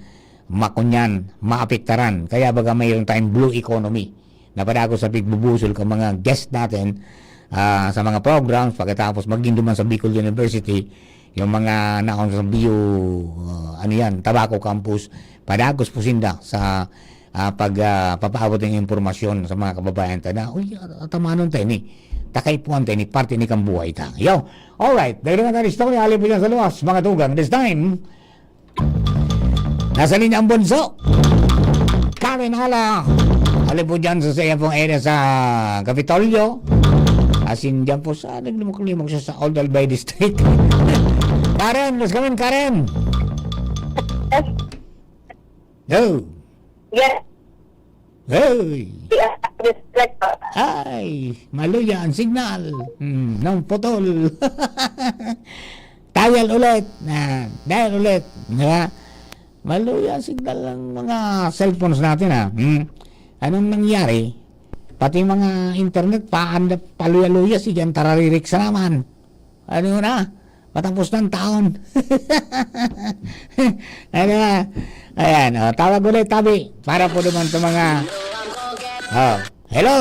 makunyan, maapektaran. Kaya baga mayroon tayong blue economy na padagos sa pigbubusol ka mga guest natin, ah, sa mga programs, pagkatapos maging duman sa Bicol University, yung mga naon sa bio, ah, ano yan, Tabaco Campus, padagos po sinda sa, ah, pag, ah, papaabot ng impormasyon sa mga kababayan ta na, "Uy, atamanon tayo ni. Takay puan tayo ni, parte ni kang buhay ta." Yo! Alright, dagdagan tayo istorya, hali po dyan sa luwas, mga tugang. This time, nasa linya ang bunso. Karen Ala, hali po dyan sa, sa iyang pong area sa Kapitolyo. As in, dyan po sa, naglimok-limok siya sa Old Albay District. Karen, let's come in, Karen. Yo. Yes. Hey. Yes, correct po. Ay, maluya ang signal. Hmm, nang putol. Dial ulit. Na, dial ulit. Di ba? Maluya ang signal ng mga cellphones natin, ha. Hmm. Anong nangyari? Pati mga internet, paanda, paluya-luya, si Jan Tararirik sa naman. Ano na? Patapos ng taon. Ano na? Ayan, oh, tawag ulit, tabi. Para po naman sa mga, oh, hello.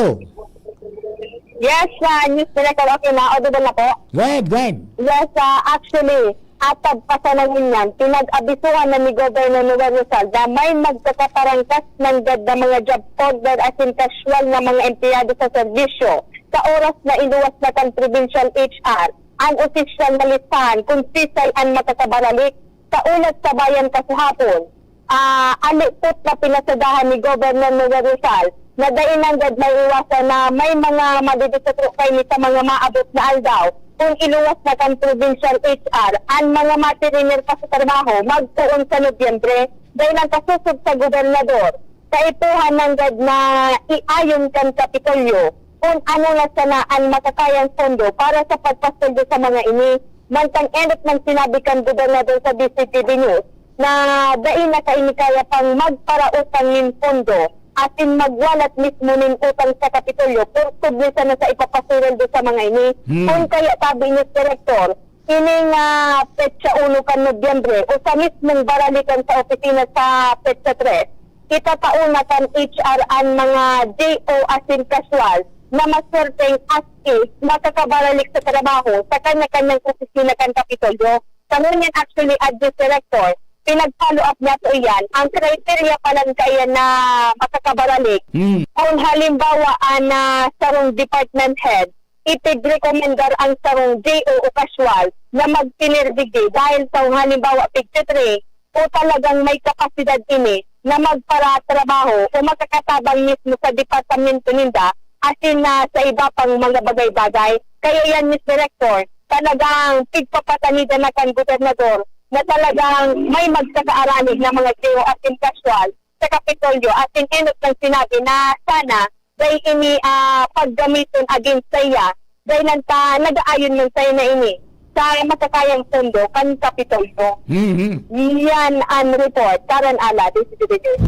Yes, sa News Director, okay na. Audible na po? Go ahead, go ahead. Yes, ah, actually, atap pa sa nangunyan, pinag-abisuhan na ni Governor Noel Rosal na may magkakaparangkas ng gad na mga job order as in casual na mga empleyado sa serbisyo sa oras na iluwas na kan provincial H R an opisyal na listahan kun sisay an makakabaralik. Sa Ulat sa Bayan kasihapon, ah, alipot na pinasadahan ni Governor Noel Rosal na dai nanggad maiiwasan na may mga madidisutro kaini sa mga maabot na aldaw kun iluwas na kan provincial H R an mga matiriner pa sa trabaho magpoon sa Nobyembre. Dai lang kasosog sa gobernador, kaipuhan nanggad na iayon kan Kapitolyo kun ano na sana an makakayang pondo para sa pagpasweldo sa mga ini. Mantang enot man sinabi kan gobernador sa D Z T V News na dai na kaini kaya pang magparautang nin pondo asin magwalat mismo nin utang sa Kapitolyo kun subli sana sa ipapasweldo sa mga ini. Hmm. Kun kaya, sabi ni Direktor, ining, ah, petsa uno kan Nobyembre o sa mismong baralikan sa opisina sa petsa tres, itatao na kan H R an mga J O asin casual na maswerteng as is makakabaralik sa trabaho sa kanya-kanyang opisina kan Kapitolyo. Sa ngunyan, actually, Adjunct Director, pinag-follow up niya po iyan. Ang criteria pa lang kaiyan na makakabaralik, Hmm. kung halimbawa, ah, na sarong department head, ipigrekomendar ang sarong J O o casual na magtinir digdi dahil sa, halimbawa, pigtitri o talagang may kapasidad ini na magparatrabaho o makakatabang mismo sa departamento ninda, asin na sa iba pang mga bagay-bagay. Kaya yan, Mister Director, talagang pigpapatanidan na kan gobernador na talagang may magsakaaranig na mga J O asin casual sa Kapitolyo, asin enot lang sinabi na sana dai ini, ah, paggamiton against saiya, dai lang ta nag-aayon man saiya na ini sa makakayang pondo kan Kapitolyo. Mhm. Yan ang report. Karen Ala, D Z T V News.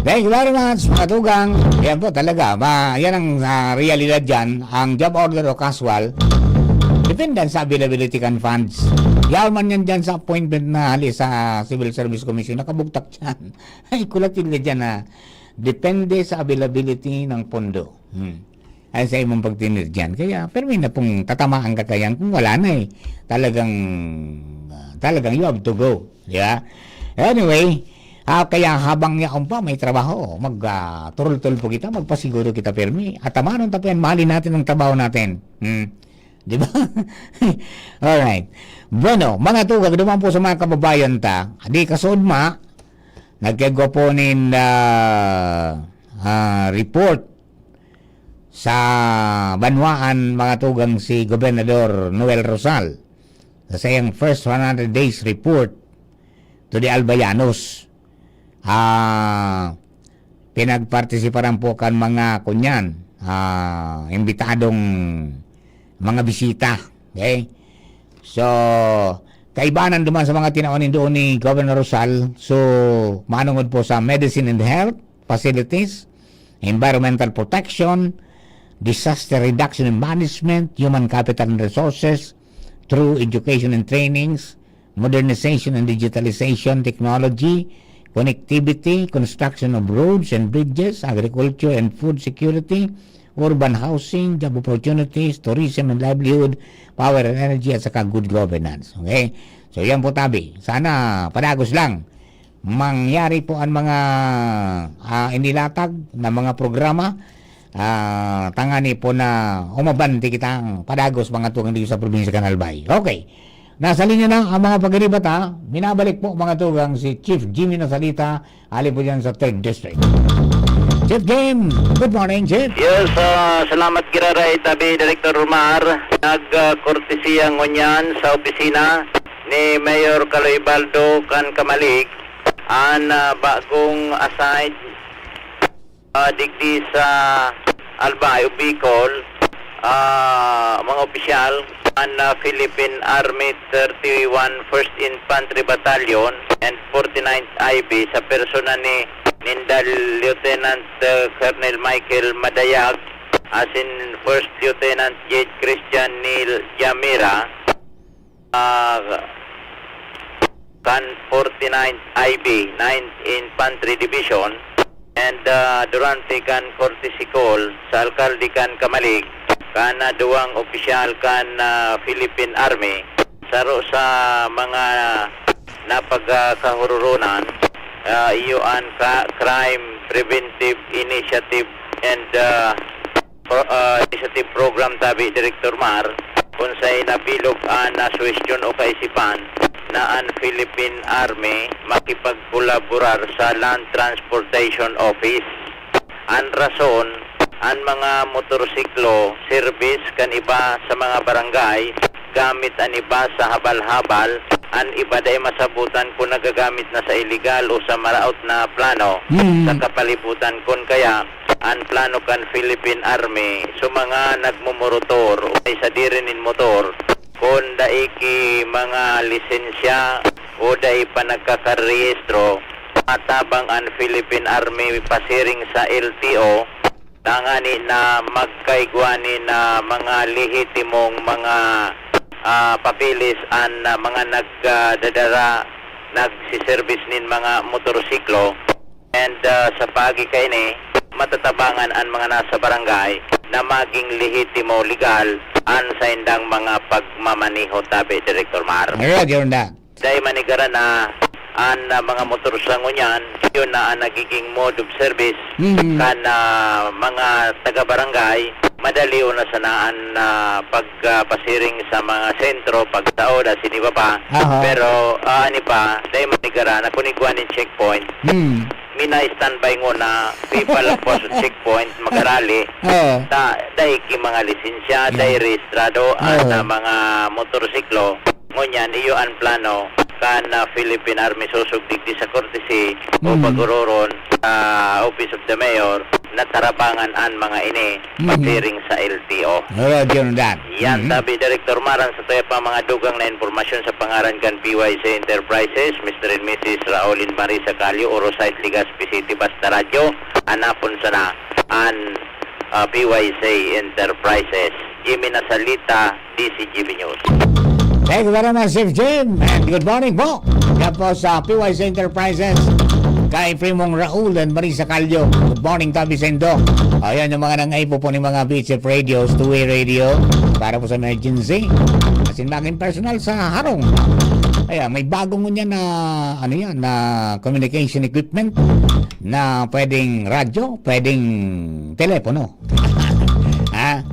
Thank you very much, mga tugang. Yan po talaga. Ma, yan ang, ah, realidad dyan. Ang job order o casual, depende sa availability kan funds. Yaon man yan dyan sa appointment na hali sa Civil Service Commission, nakabugtak dyan. Ay, kulat yun na dyan, ha. Depende sa availability ng pondo. Hmm. Ay, sa imong pagtinir dyan. Kaya, permi na pong tatamaan ka kayan kung wala na eh. Talagang, ah, talagang you have to go. Di ba? Anyway, ah, kaya habang yaon pa, may trabaho, mag, ah, turul-tul po kita, magpasiguro kita permi. At tamanon ta po yan, mahalin natin ang trabaho natin. Hmm. Di ba? Alright. Bueno, mga tugang, duman po sa mga kababayan ta, di kasod ma, nagkagwa po nin, ah, ah, report sa banwaan, mga tugang, si Gobernador Noel Rosal sa saiyang first one hundred days report to the Albayanos. Ah, pinagpartisiparan po kan mga kunyan, ah, imbitadong mga bisita. Okay? So, kaibanan duman sa mga tinawan doon ni Governor Rosal, so, manungod po sa medicine and health facilities, environmental protection, disaster reduction and management, human capital and resources, through education and trainings, modernization and digitalization, technology, connectivity, construction of roads and bridges, agriculture and food security, urban housing, job opportunities, tourism and livelihood, power and energy, at saka good governance. Okay? So, yan po, tabi. Sana padagos lang mangyari po ang mga, ah, inilatag na mga programa, ah, tangani po na umabante kitang padagos, mga tugang, dito sa probinsya kan Albay. Okay. Nasa linya na ang mga pagkaribat, ha? Minabalik po, mga tugang, si Chief Jimmy Nasalita, ali po dyan sa Third District. Chief Jim, good morning, Chief. Yes, ah, salamat giraray, tabi, Director Romar. Nag, ah, kortesiya ngunyan sa opisina ni Mayor Caloy Baldo kan Camalig, an, ah, bagong assign, ah, digdi sa Albay o Bicol, ah, mga opisyal, an, ah, Philippine Army thirty-one First Infantry Battalion and forty-ninth I B sa persona ni Nindal Lieutenant, ah, Colonel Michael Madayag, asin First Lieutenant Jade Christian Neil Yamira, ah, kan forty-ninth I B, ninth Infantry Division, and, ah, durante kan courtesy call sa alkalde kan Camalig, kan, ah, duwang opisyal kan, ah, Philippine Army, saro sa mga napagkahururonan, ah, iyo an ka-, Crime Preventive Initiative and, ah, pro-, ah, Initiative Program, tabi, Director Mar, Unsay nabilog an, ah, suwestyon o kaisipan na an Philippine Army makipagkolaborar sa Land Transportation Office? An rason, an mga motorsiklo, serbis kan iba sa mga barangay, gamit an iba sa habal-habal, an iba dai masabutan kun nagagamit na sa iligal o sa maraot na plano. Mm. Sa kapalibutan, kun kaya, an plano kan Philippine Army, so mga nagmumorotor o may sadiri nin motor, kun dai ki mga lisensya o dai pa nagkakarehistro, matabang an Philippine Army pasiring sa L T O, tangani na magkaigwa nin, ah, mga lehitimong mga, ah, papeles an, ah, mga nagdadara, nagsiservis nin mga motorsiklo. And, ah, sa paagi kaini, matatabangan an mga nasa barangay na magin lehitimo, legal, an saindang mga pagmamaneho tabi, Direktor Mar. Alright, yun na. Dai manigara na an, ah, mga motor sa ngunyan, yun na ang nagiging mode of service. Mhm. Kan, ah, mga taga-barangay, madali na sana an, ah, pag, ah, pasiring sa mga sentro, pagsaod, asin iba pa. Aha. Pero, ah, ani pa, dai manigara na kun igwa nin checkpoint. Hmm. Mina-standby ngona, pipalagpas sa checkpoint, magarali. Oo. Ta, dai ki mga lisensya, Yeah. dai rehistrado, an, Mm. ah, mga motorsiklo. Ngunyan, iyo an plano kan, ah, Philippine Army sosog digdi sa courtesy o Mm. pag-ororon sa Office of the Mayor na tarabangan an mga ini Mm. pasiring sa L T O. Alright, yun na. Yan, Mm. sabi Direktor Mar, an satuya pang mga dugang na impormasyon sa pangaran kan P Y C Enterprises, Mister and Missus Raul and Marisa Calio, Oro Site, Legazpi City, Basta Radyo, hanapon sana an, ah, P Y C Enterprises. Jimmy Nasalita, D C G B News. Thank you very much, Chief Jim. And good morning po. Yan po sa P Y C Enterprises. Kay Primong Raul and Marisa Calio. Good morning, tabi sa indo. Ayan yung mga nangaipo po ng mga V H F radios, two-way radio, para po sa emergency. Asin maging personal sa harong. Ayan, may bagong ngunyan na, ano yan, na communication equipment na pwedeng radyo, pwedeng telepono. Ha?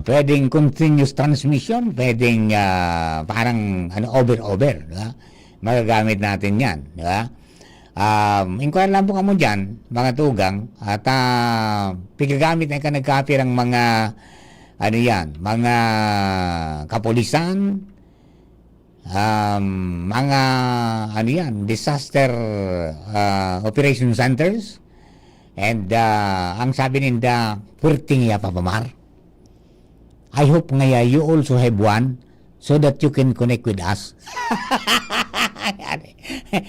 Pwedeng continuous transmission, pwedeng, ah, parang, ano, over-over, di ba? Magagamit natin yan, di ba? Um, inquire lang po kamo dyan, mga tugang, at, ah, pigagamit na ka nagkapirang mga, ano yan, mga kapulisan, um, mga, ano yan, disaster, ah, operation centers. And, ah, ang sabi ninda, "Puwerteng iya, Papa Mar. I hope ngaya you also have one so that you can connect with us."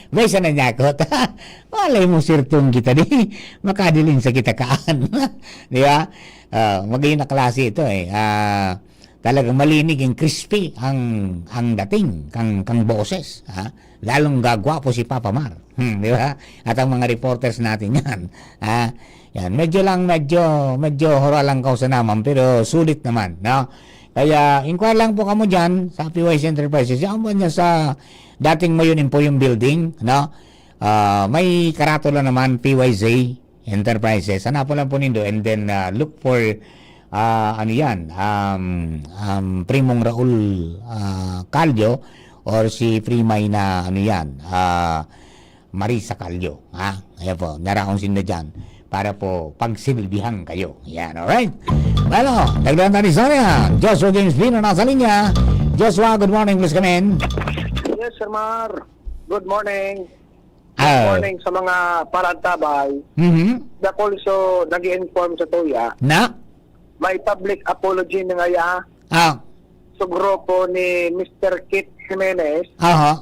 May sana niya ako. Malay mo, sirtong kita di. Makadiling sa kita kaan. Di ba? Ah, magayon na klase ito eh. Ah, talagang malinig and crispy ang, ang dating kang, kang boses, ha? Lalong gagwapo si Papa Mar. Hmm, di ba? At ang mga reporters natin yan, ha? Yan, medyo lang, medyo, medyo hura lang kausa naman, pero sulit naman, no? Kaya, inquire lang po kamo dyan sa P Y C Enterprises. Yan po niya sa dating Mayon Emporium Building, no? Ah, may karatula naman, P Y Z Enterprises. Hanapon lang po nindo and then, ah, look for, ah, ano yan, um, um, Primong Raul, ah, Calio or si Primay na, ano yan, ah, Marisa Calio. Ha? Ayan po, naraon sinda dyan para po pagsilbihan kayo. Yan, alright? Bueno, dagdagan tayo ni Sonia. Joshua James Pino nasa linya. Joshua, good morning, please come in. Yes, Sir Mar. Good morning. Good Ah. morning sa mga parantabay. Mhm. Dakul so nag-i-inform sa tuya. Na? May public apology na ngaya Ah. sa grupo ni Mister Kit Jimenez. Aha.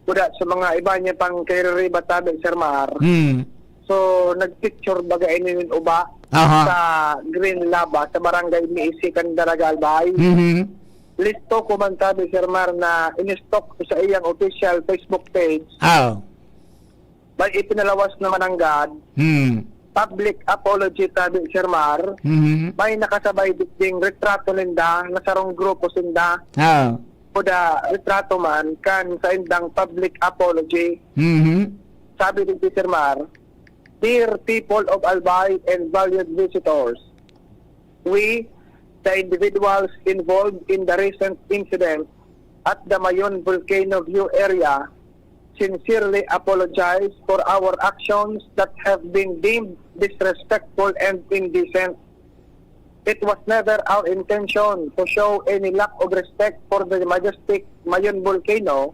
Kuda sa mga iba niya pang kaiririba tabi, Sir Mar. Hmm. So, nagpicture baga ini nin uba Aha. sa Green Lava, sa Barangay Miisi, kan Daraga, Albay. Mhm. Listo ko man tabi, Sir Mar, na in-stock ko sa iyang official Facebook page. Ah. May ipinalawas naman ang God. Hmm. Public apology tabi, Sir Mar. Mhm. May nakasabay digding retrato ninda na sarong grupo sinda. Ah. Kuda retrato man kan saindang public apology. Mhm. Sabi digdi, Sir Mar, "Dear people of Albay and valued visitors, we, The individuals involved in the recent incident at the Mayon Volcano View area sincerely apologize for our actions that have been deemed disrespectful and indecent. It was never our intention to show any lack of respect for the majestic Mayon Volcano,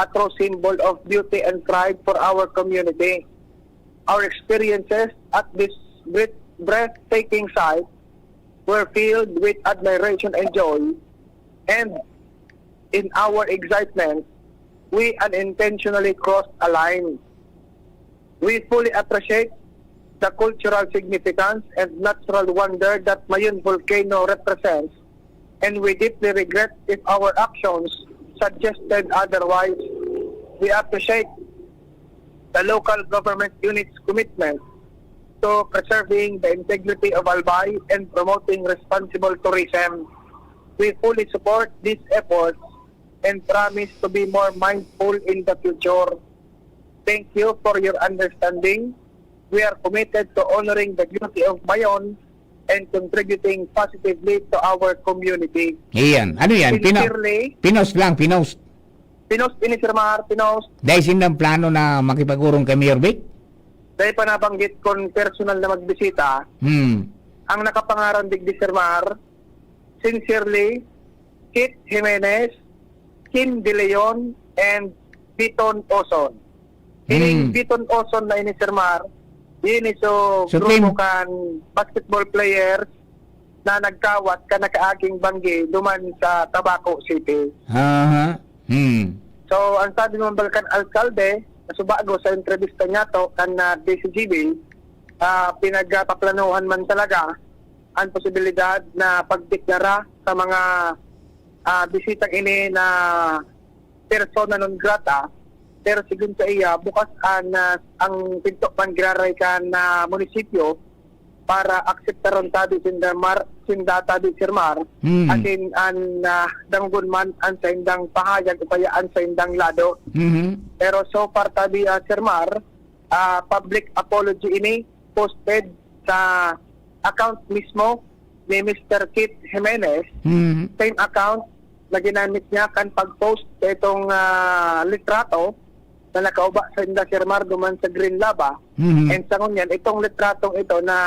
a true symbol of beauty and pride for our community. Our experiences at this breath-, breathtaking sight were filled with admiration and joy, and in our excitement, we unintentionally crossed a line. We fully appreciate the cultural significance and natural wonder that Mayon Volcano represents, and we deeply regret if our actions suggested otherwise. We appreciate the local government unit's commitment to preserving the integrity of Albay and promoting responsible tourism. We fully support these efforts and promise to be more mindful in the future. Thank you for your understanding. We are committed to honoring the beauty of Mayon and contributing positively to our community. Iyan. Ano yan? Pino-, Sincerely, pinost lang, pinost. Pinost ini, Sir Mar, pinost. Dahil sindang plano na makipag-urong kay Mayor Vic? Dahil pa nabanggit kon personal na magbisita, Hmm. ang nakapangaran digdi, Sir Mar, sincerely, Kit Jimenez, Kim De Leon, and Biton Oson. Ining Hmm. Biton Oson na ini, Sir Mar, ini so So, grupo Kim kan basketball players na nagkawat kan nakaaging banggi duman sa Tabaco City. Aha. Hmm. So, ang sabi naman baga kan alkalde, na subago sa entrevista niya to kan, ah, D C G B, ah, pinagpaplanuhan man talaga ang posibilidad na pagdeklara sa mga, ah, bisitang ini na persona non grata, pero sigon sa iya, bukas an, ah, ang pinto man giraray kan, ah, munisipyo para akseptaron tabi sinda Mar-, sinda tabi, Sir Mar, Mm. asin an, ah, danggon man an saindang pahayag o kaya an saindang lado. Mhm. Pero so far tabi, ah, Sir Mar, ah, public apology ini posted sa account mismo ni Mister Kit Jimenez. Mhm. Same account na ginamit niya kan pag-post sa itong, ah, litrato na nakauba sa inda Sir Mar duman sa Green Lava. Mhm. And sa ngunyan, itong litratong ito na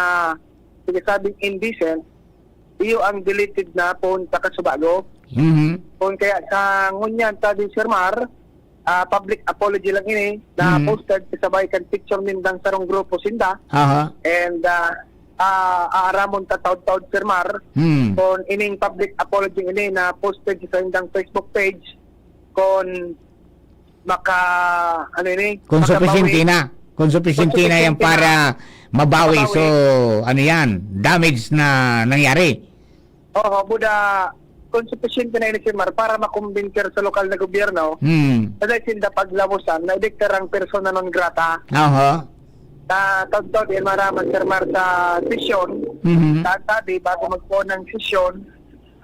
sinasabing indecent, iyo ang deleted na poon sa kasubago. Mhm. Kung kaya sa ngunyan, sabi Sir Mar, ah, public apology lang ini na Mhm. posted kasabay kan picture nindang sarong grupo sinda. Aha. And, ah, ah, aaramon ta taod-taod, Sir Mar, Hmm. kung ining public apology ini na posted sa indang Facebook page, kung maka-, ano ini, Kung makabawi. Supisyente na. Kung supisyente Kung na yan supisyente na. para mabawi. Mabawi. So, ano yan? Damage na nangyari. Oo, buda, kung supisyente na ini, Sir Mar, para makumbinser sa lokal na gobyerno, Hmm. na dahil sinda paglabosan, na ideklarang persona non grata. Aha. Sa taon-taon, yan maraman, Sir Mar, sa sesyon, Mhm. sa tabi, bago magpoon ng sesyon,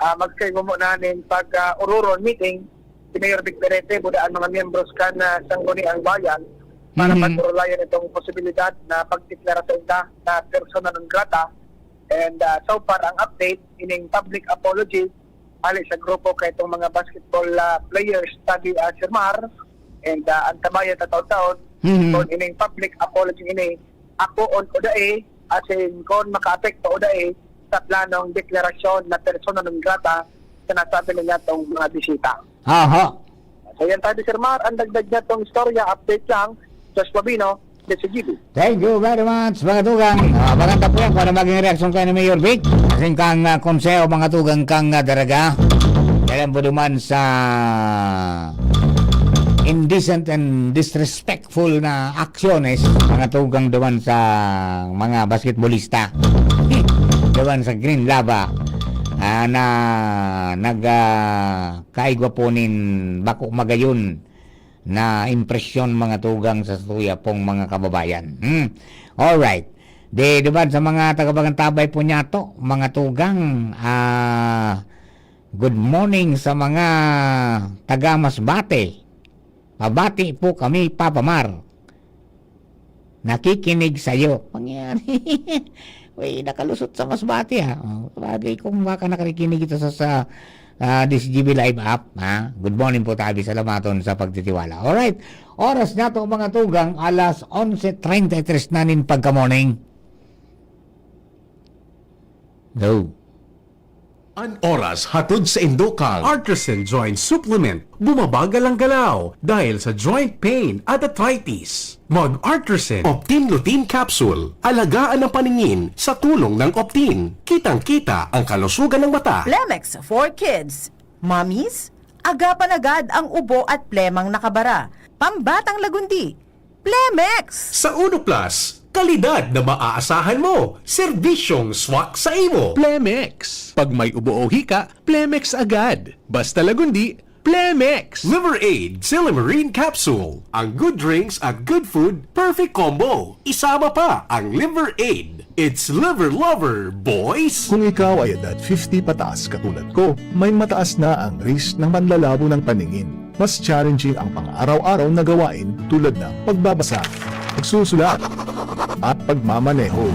ah, magkaigumunan nin pag, ah, ururon, meeting, si Mayor Vic Perete, buda ang mga miyembros kan, ah, Sangguniang Bayan, para Mhm. pag-urulayan itong posibilidad na pagdeklara sa inda na persona non grata. And, ah, so far, ang update, ining public apology, hali sa grupo kaitong mga basketball, ah, players, sabi, ah, Sir Mar, and, ah, ang tabayan sa taon-taon, Mhm. kung ining public apology ini, ako on o dai, asin kung makaapekto o dai sa planong deklarasyon na persona non grata sa nasabi na niya tong mga bisita. Aha. So yan tabi, Sir Mar, ang dagdag niya tong istorya, update lang, Joshua Bino, D C G B. Thank you very much, mga tugang. Ah, abangan ta po yan kung ano maging reaksyon kayo ni Mayor Vic. Asin kang, ah, konseho, mga tugang, kang, ah, Daraga. Kailan po duman sa indecent and disrespectful na aksyones, mga tugang duman sa mga basketbolista. Duman sa Green Lava, ah, na nag, ah, kaigwa po nin bako magayon na impresyon, mga tugang, sa satuya pong mga kababayan. Hmm. Alright. Di, duman sa mga tagapagantabay po niyato, mga tugang, ah, good morning sa mga taga Masbate. Pabati po kami, Papa Mar. Nakikinig sa'yo. Pangyari. Uy, nakalusot sa Masbate, ha. Oh, sabagay, kung baka nakikinig ito sa, sa, ah, D Z G B Live app, ha. Good morning po, tabi. Salamaton sa pagtitiwala. Alright. Oras na to, mga tugang, alas onse treinta y tres na nin pagka-morning. No. An oras hatod sa indo kang Artisan Joint Supplement. Bumabagal ang galaw dahil sa joint pain at arthritis. Mag Artisan Optin Lutein Capsule. Alagaan ang paningin sa tulong ng Optin. Kitang-kita ang kalusugan ng mata. Plemex for Kids. Mommies, agapan agad ang ubo at plemang nakabara. Pambatang lagundi. Plemex! Sa Uno Plus, kalidad na maaasahan mo, serbisyong swak sa imo. Plemex. Pag may ubo o hika, Plemex agad. Basta lagundi, Plemex. Liver Aid Silymarin Capsule. Ang good drinks at good food, perfect combo. Isama pa ang Liver Aid. It's Liver Lover, boys! Kung ikaw ay edad fifty pataas katulad ko, may mataas na ang risk ng panlalabo ng paningin. Mas challenging ang pang-araw-araw na gawain tulad ng pagbabasa, pagsusulat, at pagmamaneho.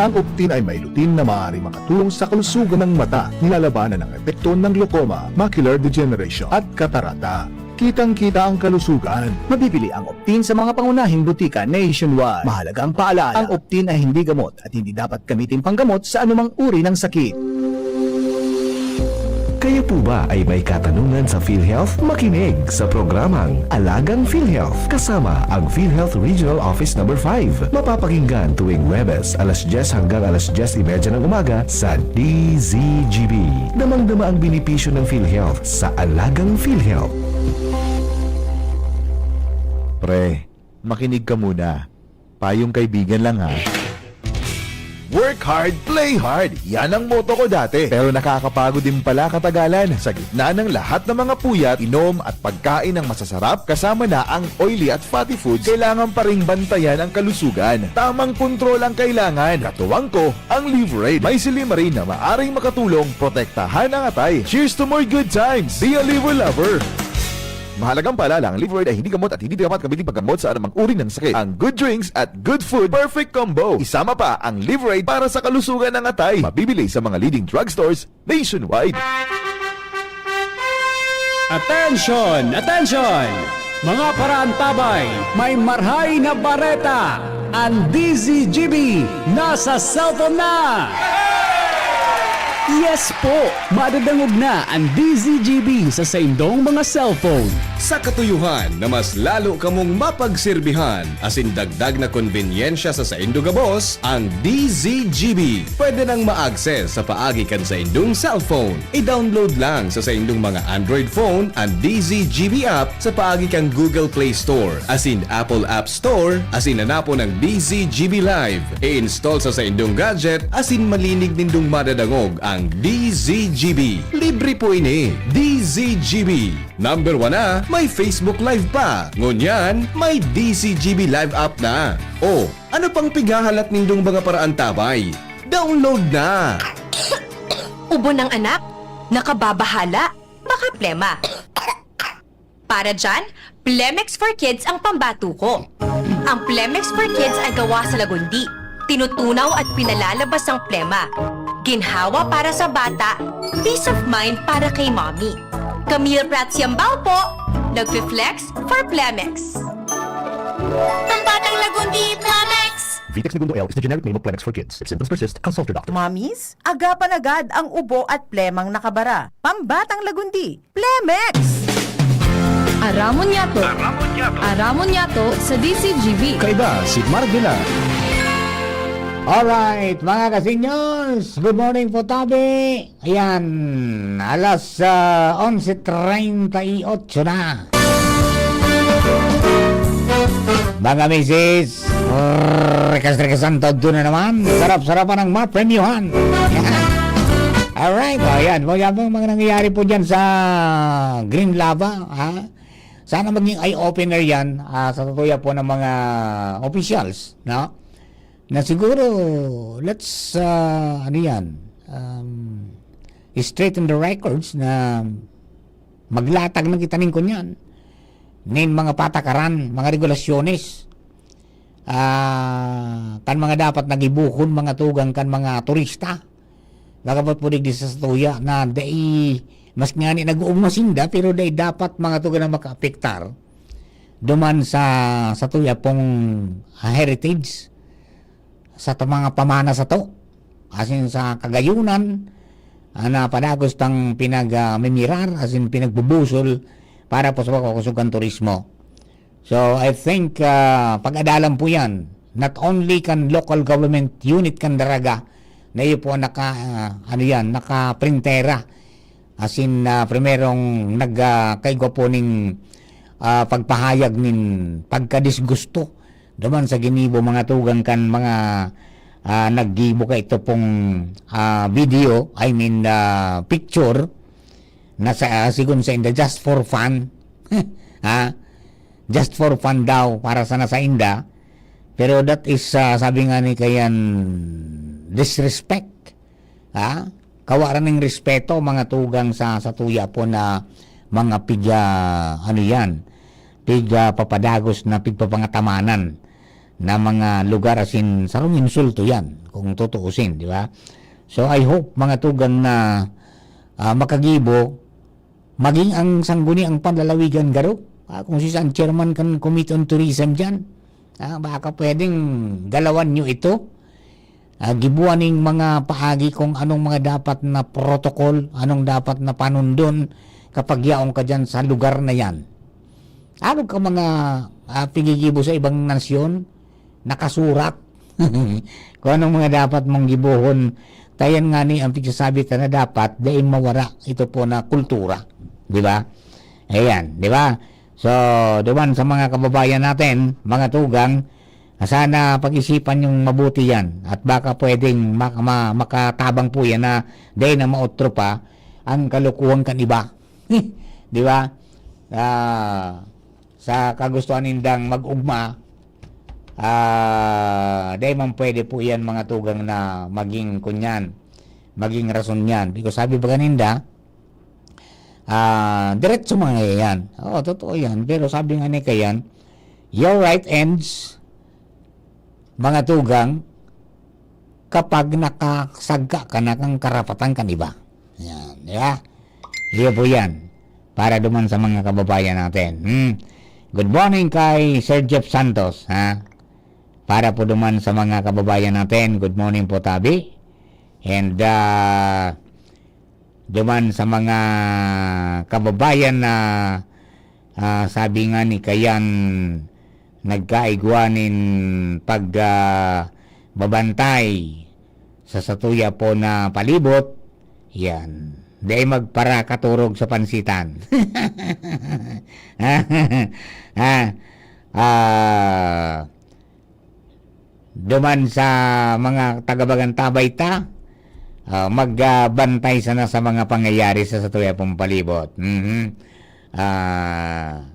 Ang Optin ay may lutein na maaaring makatulong sa kalusugan ng mata, nilalabanan ang epekto ng glaucoma, macular degeneration, at katarata. Kitang-kita ang kalusugan. Mabibili ang Optin sa mga pangunahing butika nationwide. Mahalagang paalala, ang Optin ay hindi gamot at hindi dapat gamitin panggamot sa anumang uri ng sakit. Kayo po ba ay may katanungan sa PhilHealth? Makinig sa programang Alagang PhilHealth kasama ang PhilHealth Regional Office Number five. Mapapakinggan tuwing Huwebes, alas dyes hanggang alas dyes y media ng umaga sa D Z G B. Damang-dama ang benepisyo ng PhilHealth sa Alagang PhilHealth. Pre, makinig ka muna. Payong kaibigan lang, ha. Work hard, play hard. Yan ang motto ko dati. Pero nakakapagod din pala katagalan. Sa gitna ng lahat ng mga puyat, inom at pagkain ng masasarap, kasama na ang oily at fatty foods, kailangan pa ring bantayan ang kalusugan. Tamang kontrol ang kailangan. Katuwang ko, ang Liverade. May silymarin na maaring makatulong protektahan ang atay. Cheers to more good times! Be a Liver Lover! Mahalagang paalala, ang Liverade ay hindi gamot at hindi dapat gamitin paggamot sa anumang uri ng sakit. Ang good drinks at good food, perfect combo. Isama pa ang Liverade para sa kalusugan ng atay. Mabibili sa mga leading drugstores nationwide. Attention! Attention! Mga paraantabay, may marhay na bareta! Ang D Z G B nasa cellphone na! Yes po! Madadangog na ang D Z G B sa saindong mga cellphone. Sa katuyuhan na mas lalo kamong mapagserbihan asin dagdag na konbenyensya sa saindo gabos, ang D Z G B pwede nang ma-access sa paagi kan saindong cellphone. I-download lang sa saindong mga Android phone an D Z G B app sa paagi kan Google Play Store asin Apple App Store asin hanapon ang D Z G B Live. I-install sa saindong gadget asin malinig nindong madadangog ang D Z G B. Libre po ini. D Z G B. Number one na, may Facebook Live pa. Ngunyan, may D Z G B Live app na. O, ano pang pighahalat nindong mga paraantabay? Download na! Ubo ng anak? Nakababahala? Baka plema. Para dyan, Plemex for Kids ang pambato ko. Ang Plemex for Kids ay gawa sa lagundi. Tinutunaw at pinalalabas ang plema. Ginhawa para sa bata, peace of mind para kay mommy. Camille Prats Yambao po, nagfi-flex for Plemex. Pambatang lagundi, Plemex! Vitex Negundo L is the generic name of Plemex for Kids. If symptoms persist, consult your doctor. Mommies, agapan agad ang ubo at plemang nakabara. Pambatang lagundi, Plemex! Aramon yato. Aramon yato. Aramon yato sa D Z G B. Kaiba si Mark Villar. Alright, mga ka-seniors, good morning po, tabi. Ayan, alas, ah, onse treinta y ocho na. Mga misis, rekas-rekasan, todo na naman. Sarap-sarapan ng mapremyuhan. Alright, o yan. Kung yan pong mga nangyayari po dyan sa Green Lava, ha? Sana maging eye-opener yan, ah, sa totoo po ng mga officials, no? Na siguro, let's, ah, ano yan, um, straighten the records na maglatag na kita nin kunyan, nin mga patakaran, mga regulasyones. ah, kan mga dapat na gibohon, mga tugang, kan mga turista. Baka po pwede di sa satuya na dai, mas ngani nag-uugma sinda, pero dai dapat, mga tugang, na makaapektar duman sa, sa tuya pong, ah, heritage, sa ta-, mga pamana sato, asin sa kagayunan, ah, na padagos tang pinag, ah, mimirar, asin pinagbubusol para po sa kakusog kan turismo. So, I think, ah, pag-adalan po yan, not only kan local government unit kan Daraga, na iyo po ang naka, ah, ano yan, nakaprintera. Asin, ah, primerong nag, ah, kaigwa po ning, ah, pagpahayag nin pagkadisgusto duman sa ginibo, mga tugang, kan mga, ah, naggibo ka ito pong, ah, video, I mean, ah, picture, na sa, ah, sigon sa inda, just for fun. Ha? Just for fun daw, para sana sa inda. Pero that is, ah, sabi nga ni kayan, disrespect. Ha? Kawaran ning respeto, mga tugang, sa, sa tuya po na mga piga, ano yan, piga papadagos na pigpapangatamanan na mga lugar, asin sarong insulto yan, kung tutuusin, di ba? So, I hope, mga tugang, na, ah, makagibo, maging ang sangguniang panlalawigan garo. Ah, kung si San Chairman kan Committee on Tourism dyan, ah, baka pwedeng galawan nyo ito. Ah, gibuan ning mga paagi kung anong mga dapat na protocol, anong dapat na panundon kapag yaon ka dyan sa lugar na yan. Ano ka mga, ah, pigigibo sa ibang nasyon? Nakasurat. Kung anong mga dapat mong gibohon, tayan nga ni ang pigsasabi ta na dapat dai mawara ito po na kultura. Di ba? Ayan, di ba? So, duman sa mga kababayan natin, mga tugang, sana pag-isipan yung mabuti yan. At baka pwedeng ma-, ma-, makatabang po yan na dai na maotro pa ang kalokohan kan iba. Di ba? Ah, sa kagustuhan nindang mag-ugma, ah, dai man pwede po yan, mga tugang, na maging kunyan, maging rason yan. Because sabi ba kaninda, ah, diretso mga yan. Oo, totoo yan. Pero sabi nga ni kayan, your right ends, mga tugang, kapag nakasagka ka na kang karapatan kan iba. Yan, di ba? Iyo po yan. Para duman sa mga kababayan natin. Hmm. Good morning kay Sir Jeff Santos, ha? Para po duman sa mga kababayan natin, good morning po, tabi. And, ah, duman sa mga kababayan na, ah, sabi nga ni kayan, nagkaigwa nin pag, ah, babantay sa satuya po na palibot, yan. Dai magparakaturog sa pansitan. Ah, ah, duman sa mga taga-Bagantabay ta, ah, mag, ah, bantay sana sa mga pangyayari sa satuya pong palibot. Mhm. Ah,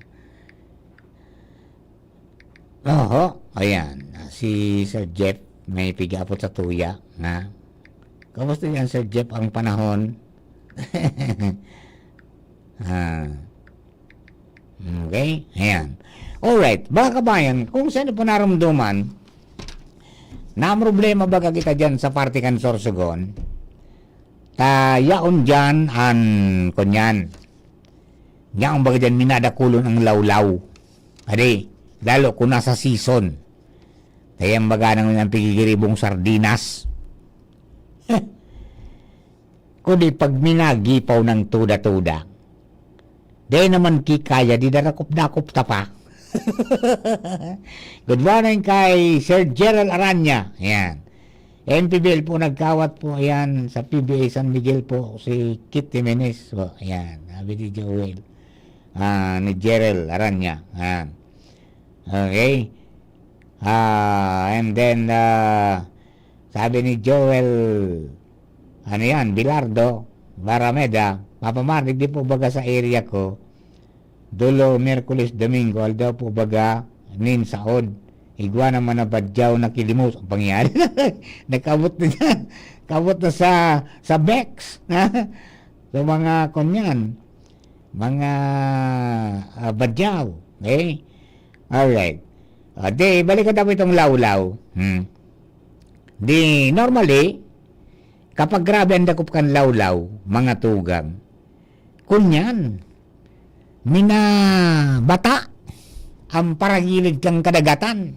oho, ayan. Si Sir Jeff, may pig-aapot sa tuya, ha? Kamusta yan, Sir Jeff, ang panahon? Ah. Okay? Ayan. Alright. Mga kabayan, kung saan po narumduman, na problema baga kita dyan sa parte kan Sorsogon, ta yaon dyan an, kunyan, yaon baga dyan minadakulon ang lawlaw. Adi, lalo kung nasa season. Kaya baga nang, nang pigigiribong sardinas. Kundi pag minagipaw ng tuda-tuda, dai naman ki kaya, di darakop-dakop ta pa. Good morning kay Sir Gerald Aranya. Yan. M P B L po nagkawat po. Yan. Sa P B A San Miguel po, si Kit Jimenez po. Yan. Sabi ni Joel. Ah, ni Gerald Aranya. Yan. Okay. Ah, and then, ah, sabi ni Joel, ano yan, Bilardo, Barameda, Papa Mardic, di po baga sa area ko, dulo, Miyerkules, Domingo, aldaw po baga nin saod. Igwa naman na badyaw na kilimos. Ang pangyayari, nakabot na dyan. Kabot na sa, sa Bex. Sa mga, kunyan, mga, ah, badyaw. Okay? Alright. Ah, di, balikan ta po itong lawlaw. Hmm. Di, normally, kapag grabe ang dakop kan lawlaw, mga tugang, kunyan, minabata ang paragilid kan kadagatan.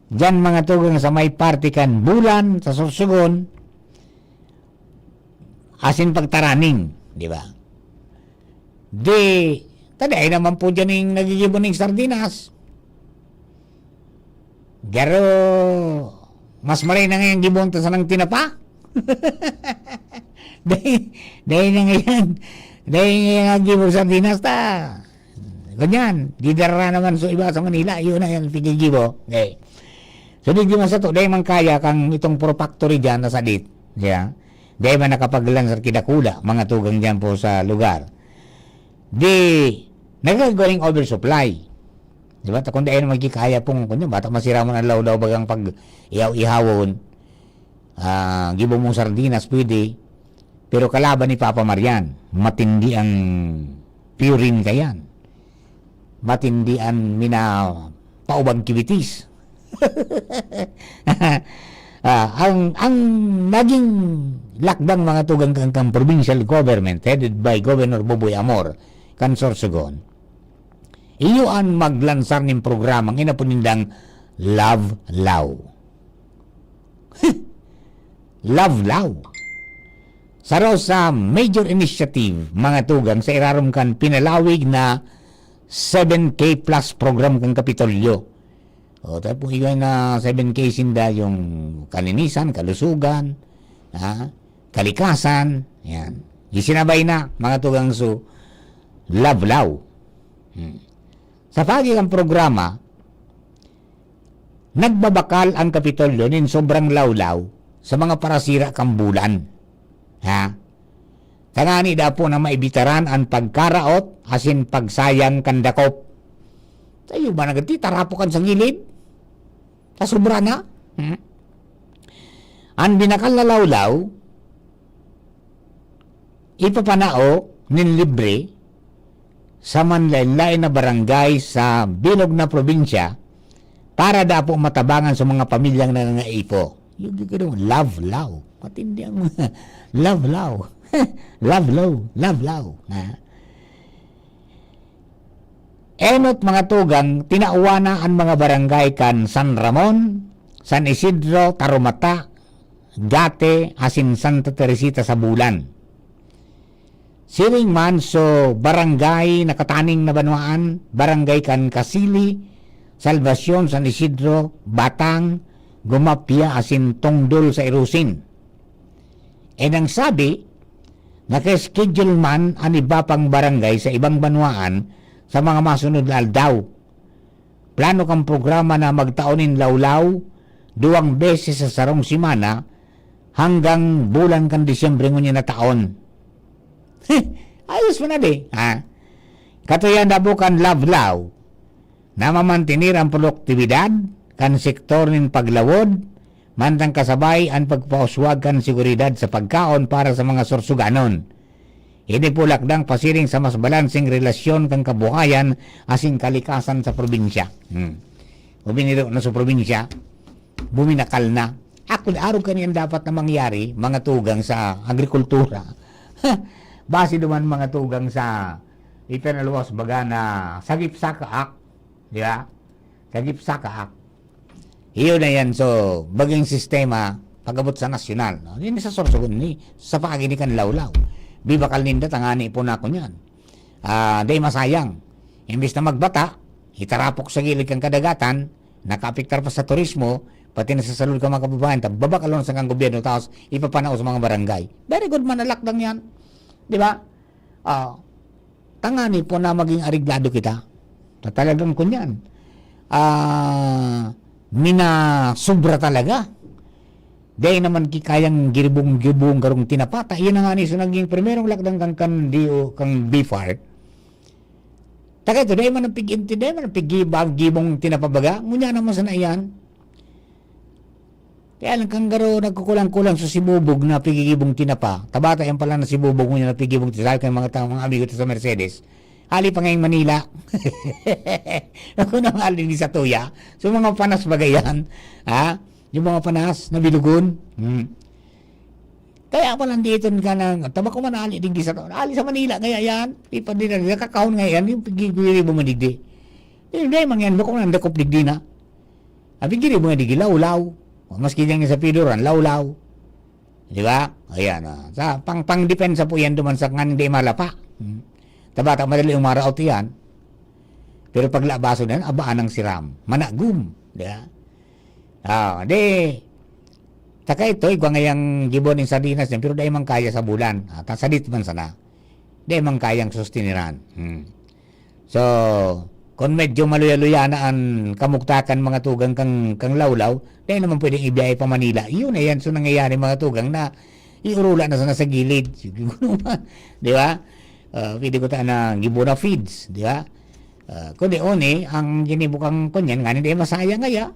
Diyan, mga tugang, sa may parte kan Bulan, sa Sorsogon, asin pagtaraning, di ba? Di, ta dai naman po diyan ning nagigibo ning sardinas. Garo, mas maray na ngayon gibon ta sanang tinapa. Dai, dai na ngayon. Dai ngayon ang gibo sardinas ta. Ganyan, didara naman sa iba sa Manila, yun na yung pigigibo. Okay. So, di man sa to, dai man kaya kang itong Pro Factory dyan, nasa dit. Yeah. Dai man nakapaglansar kidakula, mga tugang dyan po sa lugar. Di, nagagaling oversupply. Di ba? Ta kung dai naman kaya pong, kunya, bata masira mo ng lawlaw bagang pag ihaw-ihawon. Ah, gibo mong sardinas, pwede. Pero kalaban ni Papa Marian, matindi ang purine kayan. Matindi ang minapaubang kibitis. Ah, ang, ang naging lakdang mga tugang kan, kan provincial government headed by Governor Boboy Amor kan Sorsogon, iyo an maglansar nin programang inapod nindang Love Law. Love Law. Saro sa major initiative, mga tugang, sa irarom kan pinalawig na seven K plus program kan Kapitolyo. O, tapos iyon na seven K sinda, yung kalinisan, kalusugan, ha? Kalikasan, yan. Isinabay na, mga tugang, su Love Law. Hmm. Sa pagi kan programa, nagbabakal ang Kapitolyo nin sobrang lawlaw sa mga parasira kan bulan. Ha? Tangani dapo na maibitaran an pagkaraot asin pagsayang kan dakop. Saiyo ba nagati tarapokan sa gilid? Sa sobra na? Hmm? An binakal na lawlaw, ipapanao nin libre sa manlaen-laen na barangay sa bilog na probinsya para dapo matabangan sa mga pamilyang nangangaipo. Yung gigano, love, love. Matindi ang mga love, love. Love, love. Love, love. Na. Enot mga tugang, tinawan na an mga barangay kan San Ramon, San Isidro, Tarumata, Gate, asin Santa Teresita sa Bulan. Siring man so barangay na kataning na banwaan, barangay kan Kasili, Salvacion, San Isidro, Batang, Gumapia, asin Tongdol sa Irusin. E nang sabi, naka-schedule man an iba pang barangay sa ibang banwaan sa mga masunod na aldaw. Plano kan programa na magtao nin lawlaw duwang beses sa sarong semana hanggang bulan kan Disyembre ngunyan na taon. Ayos man na di, ha? Katuyan na po kan lawlaw na mamantener an produktibidad kan sektor nin paglawod, mantang kasabay an pagpauswag kan seguridad sa pagkaon para sa mga Sorsoganon. Ini po lakdang pasiring sa mas balanseng relasyon kan kabuhayan asin kalikasan sa probinsya. Hmm. Uminiro na sa probinsya, buminakal na. Ako, arog kani ang dapat na mangyari, mga tugang sa agrikultura. Base duman mga tugang sa ipinaluwas baga na sagip saka ak, di ba? Sagip saka ak. Iyo na yan. So, baging sistema, pag-abot sa nasyonal, no? Yan sa Sorsogon ni, sa paagi ni kan lawlaw. Bibakal ninda, tangani po na ako niyan. Ah, dai masayang. Imbis na magbata, itarapok sa gilid kan kadagatan, nakaapektar pa sa turismo, pati na sa salud kan mga kababayan, ta babakalon sa kang gobyerno, tapos ipapanao sa mga barangay. Very good man na lakdang yan. Di ba? Ah, tangani po na maging areglado kita. Ta talagang kunyan. Ah, minasubra talaga. Dai naman ki kayang giribong-gibong karong tinapa. Ta iyan na nga ni, so naging primerong lakdang kan, kan D O, kan BFART. Ta kaito, dai man ang pig-inti, dai man ang pigibang, gibong tinapa baga. Ngunyan naman sana iyan. Kaya lang, kan garo nagkukulang-kulang sa sibubog na pigigibong tinapa. Tabata yan pala na sibubog ngunyan na pigigibong tinapa. Sabi ko yung mga tao, mga amigo ta sa Mercedes. Hali pa ngayong Manila. Ako na ang hali sa tuya. So, mga panas bagay yan. Ha? Yung mga panas na bilugon. Hmm. Kaya pa lang dito ka na, tama ko man hali digdi sa, hali sa Manila, kaya yan, ipadira, nakakahon nga yan, yung pigigwiri mo madigdi. Hindi man yan, bako nang dakop digdi na. Abi, giri mo nga digdi, lawlaw. O, maski diyan sa piduran, lawlaw. Di ba? Ayan, ah. Sa pang, pang-depensa po yan duman sa ngan hindi malapa. Hmm. Tabata, madali umaraot yan. Pero pag labaso na yan, abaan ang siram. Managum. Di ba? Ah, di, taka ito, igwa ngayang gibon ng sardinas yan, pero dai man kaya sa bulan. Ah, ta-, sadit man sana. Dai man kayang sustiniran. Hmm. So, kung medyo maluya-luya na ang kamugtakan mga tugang kang, kang lawlaw, dai naman pwedeng ibiyahe pa Manila. Yun na yan. So, nangyayari mga tugang na iurula na sana sa gilid. Siguro naman, di ba? Ah, pwede ko ta na gibon na feeds, di ba? Ah, kundi oni, ang ginibukang kunyan, ngani di masayang ngaya.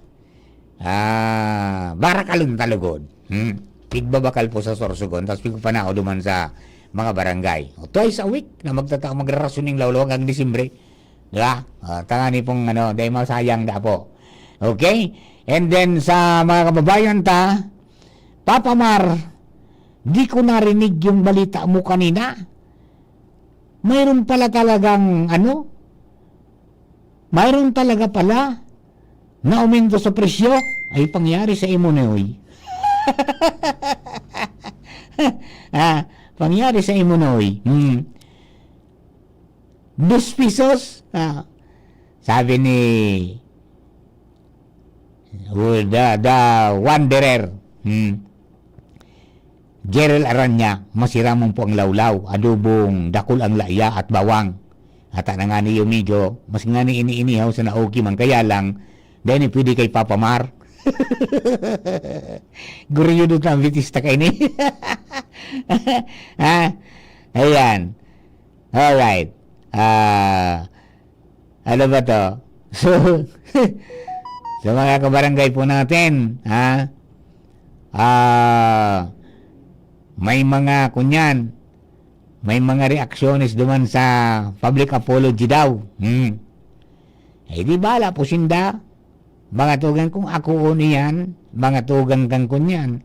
Ah, barakalon ta lugod. Hmm. Tigbabakal po sa Sorsogon, tapos pigpanao duman sa mga barangay. O, twice a week na magtata-, magrarasyon ning lawlaw hanggang Disyembre. Di ba? Ah, tangani pong ano, dahil masayang da po. Okay? And then sa mga kababayan ta, Papa Mar, di ko narinig yung balita mo kanina. Mayroon pala talagang ano, mayroon talaga pala na aumento sa presyo. Ay, pangyari sa imo na, uy. Ah, pangyari sa imo na, uy. Hmm. Dos pesos. Ah, sabi ni, oh, the, the wanderer. Hmm. Gerald Aranya, masiramon po ang lawlaw, adobong dakul ang laya at bawang. At ang nga niyo medyo, mas nga ni ini-inihaw sa naoki man, kaya lang, dahil ni pwede kay Papa Mar. Guriyudo na ang bitista kay ni. Ha? Ayan. Alright. Ah, ano ba to? So, sa mga kabarangay po natin, ha? Ah, may mga kunyan, may mga reaksyones duman sa public apology daw. Hmm. Eh, di bala po sinda, mga tugang kung ako niyan, mga tugang kang kunyan.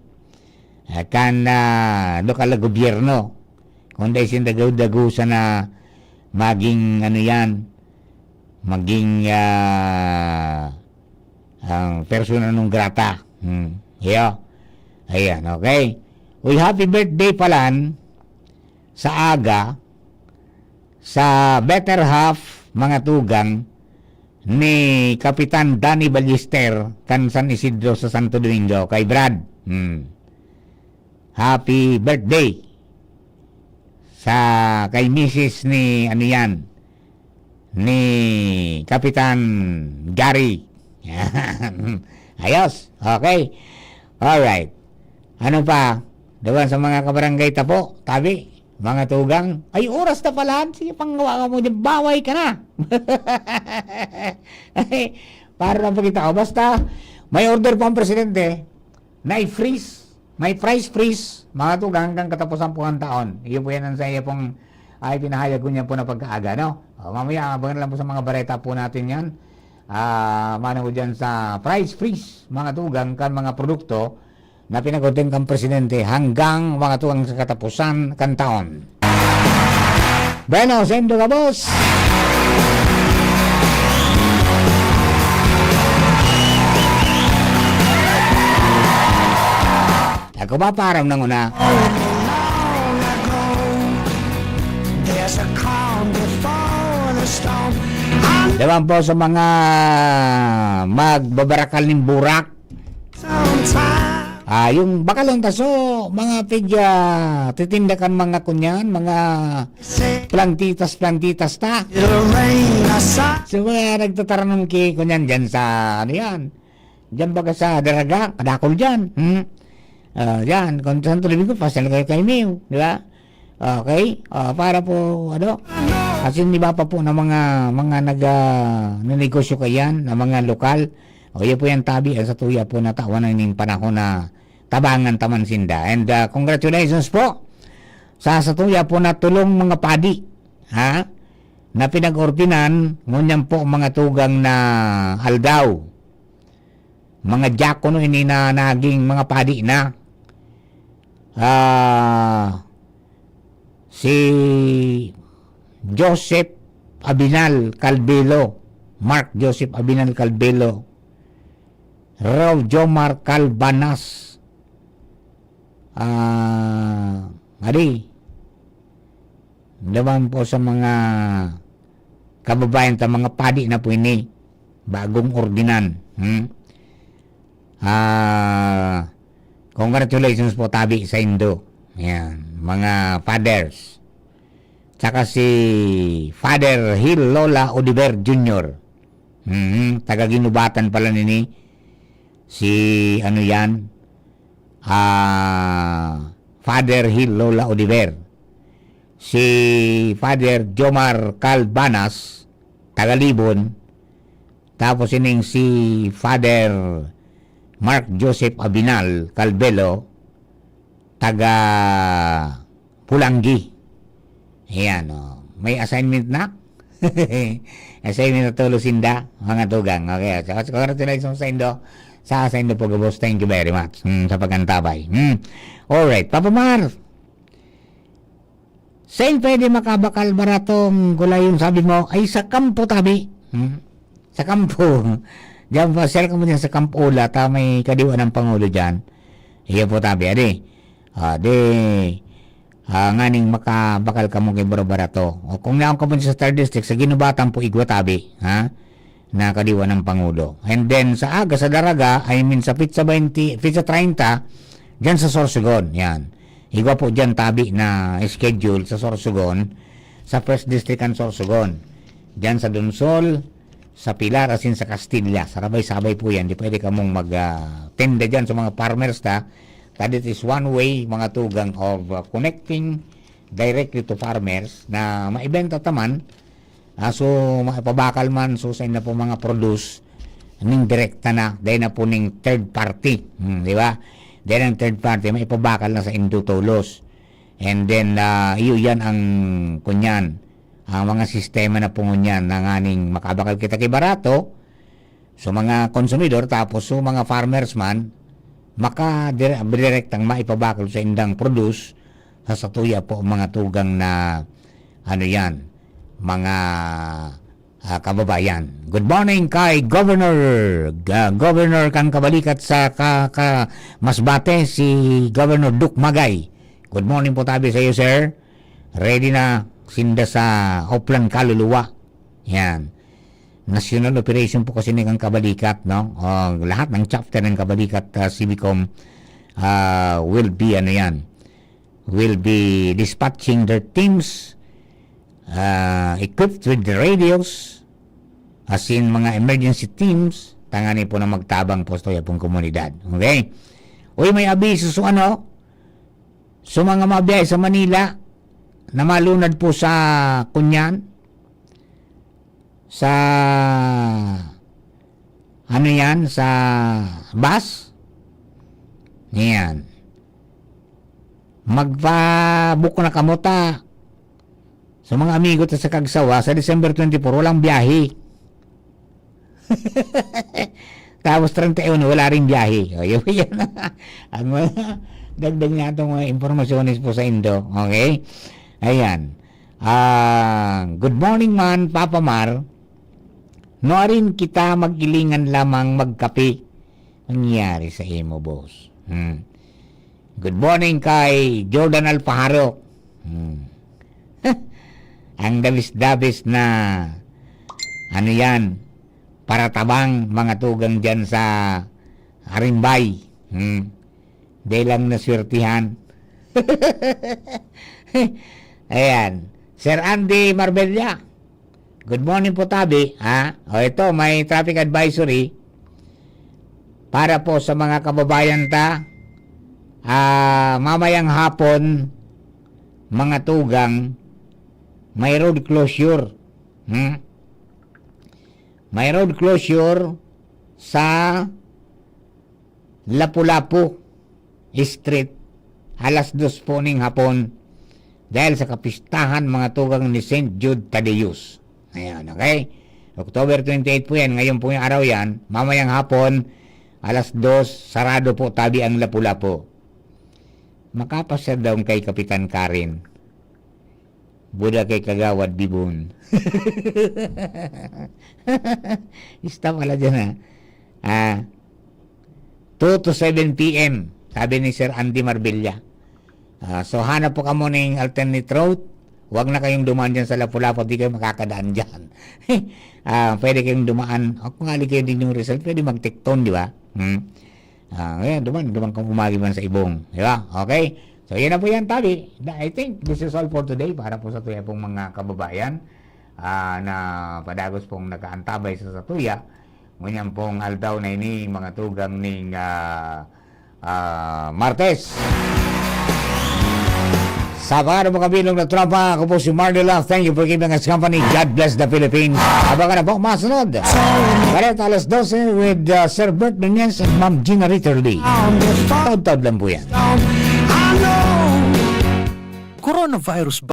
Ah, kan, ah, lokal na gobyerno. Kung dahil sinda daw dagusan na maging, ano yan, maging, ah, ang persona non grata. Hmm. Iyo. Ayan, okay. Uy, happy birthday palan sa aga, sa better half, mga tugang, ni Kapitan Danny Ballester kan San Isidro sa Santo Domingo, kay Brad. Hmm. Happy birthday sa, kay misis ni, ano yan, ni Kapitan Gary. Ayos. Okay. Alright. Ano pa? Duman sa mga kabarangay ta po, tabi, mga tugang. Ay, oras na pala. Sige, panggawa ka mo dyan. Baway ka na. Para lang pakita ko. Basta, may order po ang presidente na i-freeze. May price freeze, mga tugang, hanggang katapusan po ng taon. Iyo po yan ang sa iyo pong, ay, pinahayag ko niya po na pagkaaga, no? O, mamaya, abangan lang po sa mga bareta po natin yan. Ah, mano po dyan sa price freeze, mga tugang, kan mga produkto na pinagunting kan presidente hanggang mga tugang sa katapusan kan taon. Bueno, sendo ka, boss. Ako ba, param ng una? There's a calm before the storm. Daman po sa mga magbabarakal ning burak. Sometimes Ah, yung bakalon ta, so, mga pigya, titinda kan mga kunyan, mga say plantitas, plantitas ta. It'll rain a sa- So, mga nagtataranong ki, kunyan, dyan sa, ano yan? Dyan baga sa Daraga, kadakol dyan. Hmm? Ah, yan, kung Santo Domingo, pasal kayo kay Mio, di ba? Okay? Ah, para po, ano, asin iba pa po na mga, mga nag, ah, nanegosyo kayan, na mga lokal. O, yun po yan, tabi, ang satuya po na tawan na ning panahon na tabangan ta man sinda. And, ah, congratulations po sa satuya po na tulong mga padi. Ha? na pinag-ordinan, ngunyan po mga tugang na aldaw. Mga diakono ini na naging mga padi na. Ah, si Joseph Abinal Calbelo, Mark Joseph Abinal Calbelo, Raul Jomar Calbanas, ah, adi, naman po sa mga kababayan ta, mga padi na po ini, bagong ordinan. Hmm? Ah, congratulations po tabi saindo. Yan, mga fathers. Tsaka si Father Hill Lola Odiver Junior. Mhm, taga Ginubatan pala nini. Si ano yan? Ah, Father Hill Lola Odiver. Si Father Jomar Calbanas, taga Libon. Tapos ining si Father Mark Joseph Abinal Calbelo, taga Pulanggi. Ayan, oh. May assignment na? Assignment na tulos sinda, mga tugang. Okay, so, congratulations saindo. Sa saindo po, gabos. Thank you very much. Hmm, sa pag-antabay. Hmm. Alright, Papa Mar. Sain pwede makabakal baratong gulayon, sabi mo? Ay, sa kampo, tabi. Hmm? Sa kampo. Diyan pa, sir, kamo diyan sa Kampo Ula, ta may kadiwa ng Pangulo diyan. Iyo po, tabi. Adi. Ah, di, ah, nganing makabakal kamo ki Barbarato. O kung naon kamo sa third district, sa Ginubatan po, igwa, tabi. Ha? Na kadiwa ng Pangulo. And then, sa aga, sa daraga, I mean, sa pitsa twenty, pitsa treinta, diyan sa Sorsogon. Yan. Igwa po diyan, tabi, na schedule sa Sorsogon, sa First District kan Sorsogon. Diyan sa Donsol, sa Pilar, asin sa Castilla. Sarabay-sabay po yan. Di pwede kamong mag, ah, tenda diyan sa mga farmers ta. That is one way, mga tugang, of, ah, connecting directly to farmers na maibenta ta man. Ah, so, maipabakal man, so, sa inyo po mga produce, ning direkta na, dahil na po ning third party. Hmm, di ba? Dahil ang third party, maipabakal na sa indo tolos. And then, ah, iyo yan ang, kunyan, ang mga sistema na po ngunyan na nganing makabakal kita ki barato, so, mga konsumidor, tapos so, mga farmers man, maka-, dire-, direktang maipabakal sa indang produce, sa satuya po, mga tugang na, ano yan, mga, ah, kababayan. Good morning kay Governor, ah, Governor kan Kabalikat sa ka-, ka-, Masbate, si Governor Duke Magay. Good morning po tabi sa iyo, sir. Ready na sinda sa Oplan Kaluluwa. Yan. National operation po kasi ni kan Kabalikat, no? O, lahat ng chapter ng Kabalikat, ah, Civicom, ah, will be, ano yan, will be dispatching their teams, ah, equipped with the radios, as in mga emergency teams, tangani po na magtabang po sa tuyang pong komunidad. Okay? Uy, may abiso, so ano, so mga mabiyahe sa Manila, na malunad po sa kunyan, sa, ano yan, sa bus. Yan. Magpa-book na kamo ta. Sa mga amigo ta sa Kagsawa, sa December twenty-four, walang biyahe. Tapos treinta y uno, wala ring biyahe. O, yun, yun. Ang mga dagdag na itong mga impormasyones po sa indo. Okay? Ayan. Ah, good morning man, Papa Mar. Nuarin kita mag-ilingan lamang magkape. Nangyari sa imo, boss. Hmm. Good morning kay Jordan Alpajaro. Hmm. Ang dabis-dabis na, ano yan, paratabang mga tugang dyan sa Arimbay. Hmm. Dahil lang naswertihan. Ayan. Sir Andy Marbella, good morning po, tabi, ha? O, ito, may traffic advisory para po sa mga kababayan ta. Ah, mamayang hapon, mga tugang, may road closure. Hmm? May road closure sa Lapu-Lapu Street, alas dos po ning hapon, dahil sa kapistahan, mga tugang, ni Saint Jude Thaddeus. Ayan, okay? October twenty-eight po yan. Ngayon po yung araw yan. Mamayang hapon, alas dos, sarado po tabi ang Lapu-Lapu. Makapasyal daw kay Kapitan Karen. Buda kay Kagawad Bibon. Ista pala dyan, ha? Ah, two to seven P M, sabi ni Sir Andy Marbella. Ah, so, hanap po kamo ning alternate route. Huwag na kayong dumaan dyan sa Lapu-Lapu, di kayo makakadaan dyan. Ah, pwede kayong dumaan. O kung ali kayo din yung result, pwede mag-Tecton, di ba? Hmm? Ah, ngayon, duman, duman kang umagi man sa Ibong. Di ba? Okay? So, yan na po yan, tabi. Da- I think this is all for today para po sa tuya pong mga kababayan, ah, na padagos pong nakaantabay sa satuya. Ngunyan pong aldaw na ini, mga tugang ning, ah, ah, Martes. Sa pangalan po kabilog na tropa, ako po si Marnela. Thank you for keeping us company. God bless the Philippines. Abangan na po masunod. Karet alas dose with, uh, Sir Bert Nunez and Ma'am Gina Ritterly. Taod-taod lang po yan. Coronavirus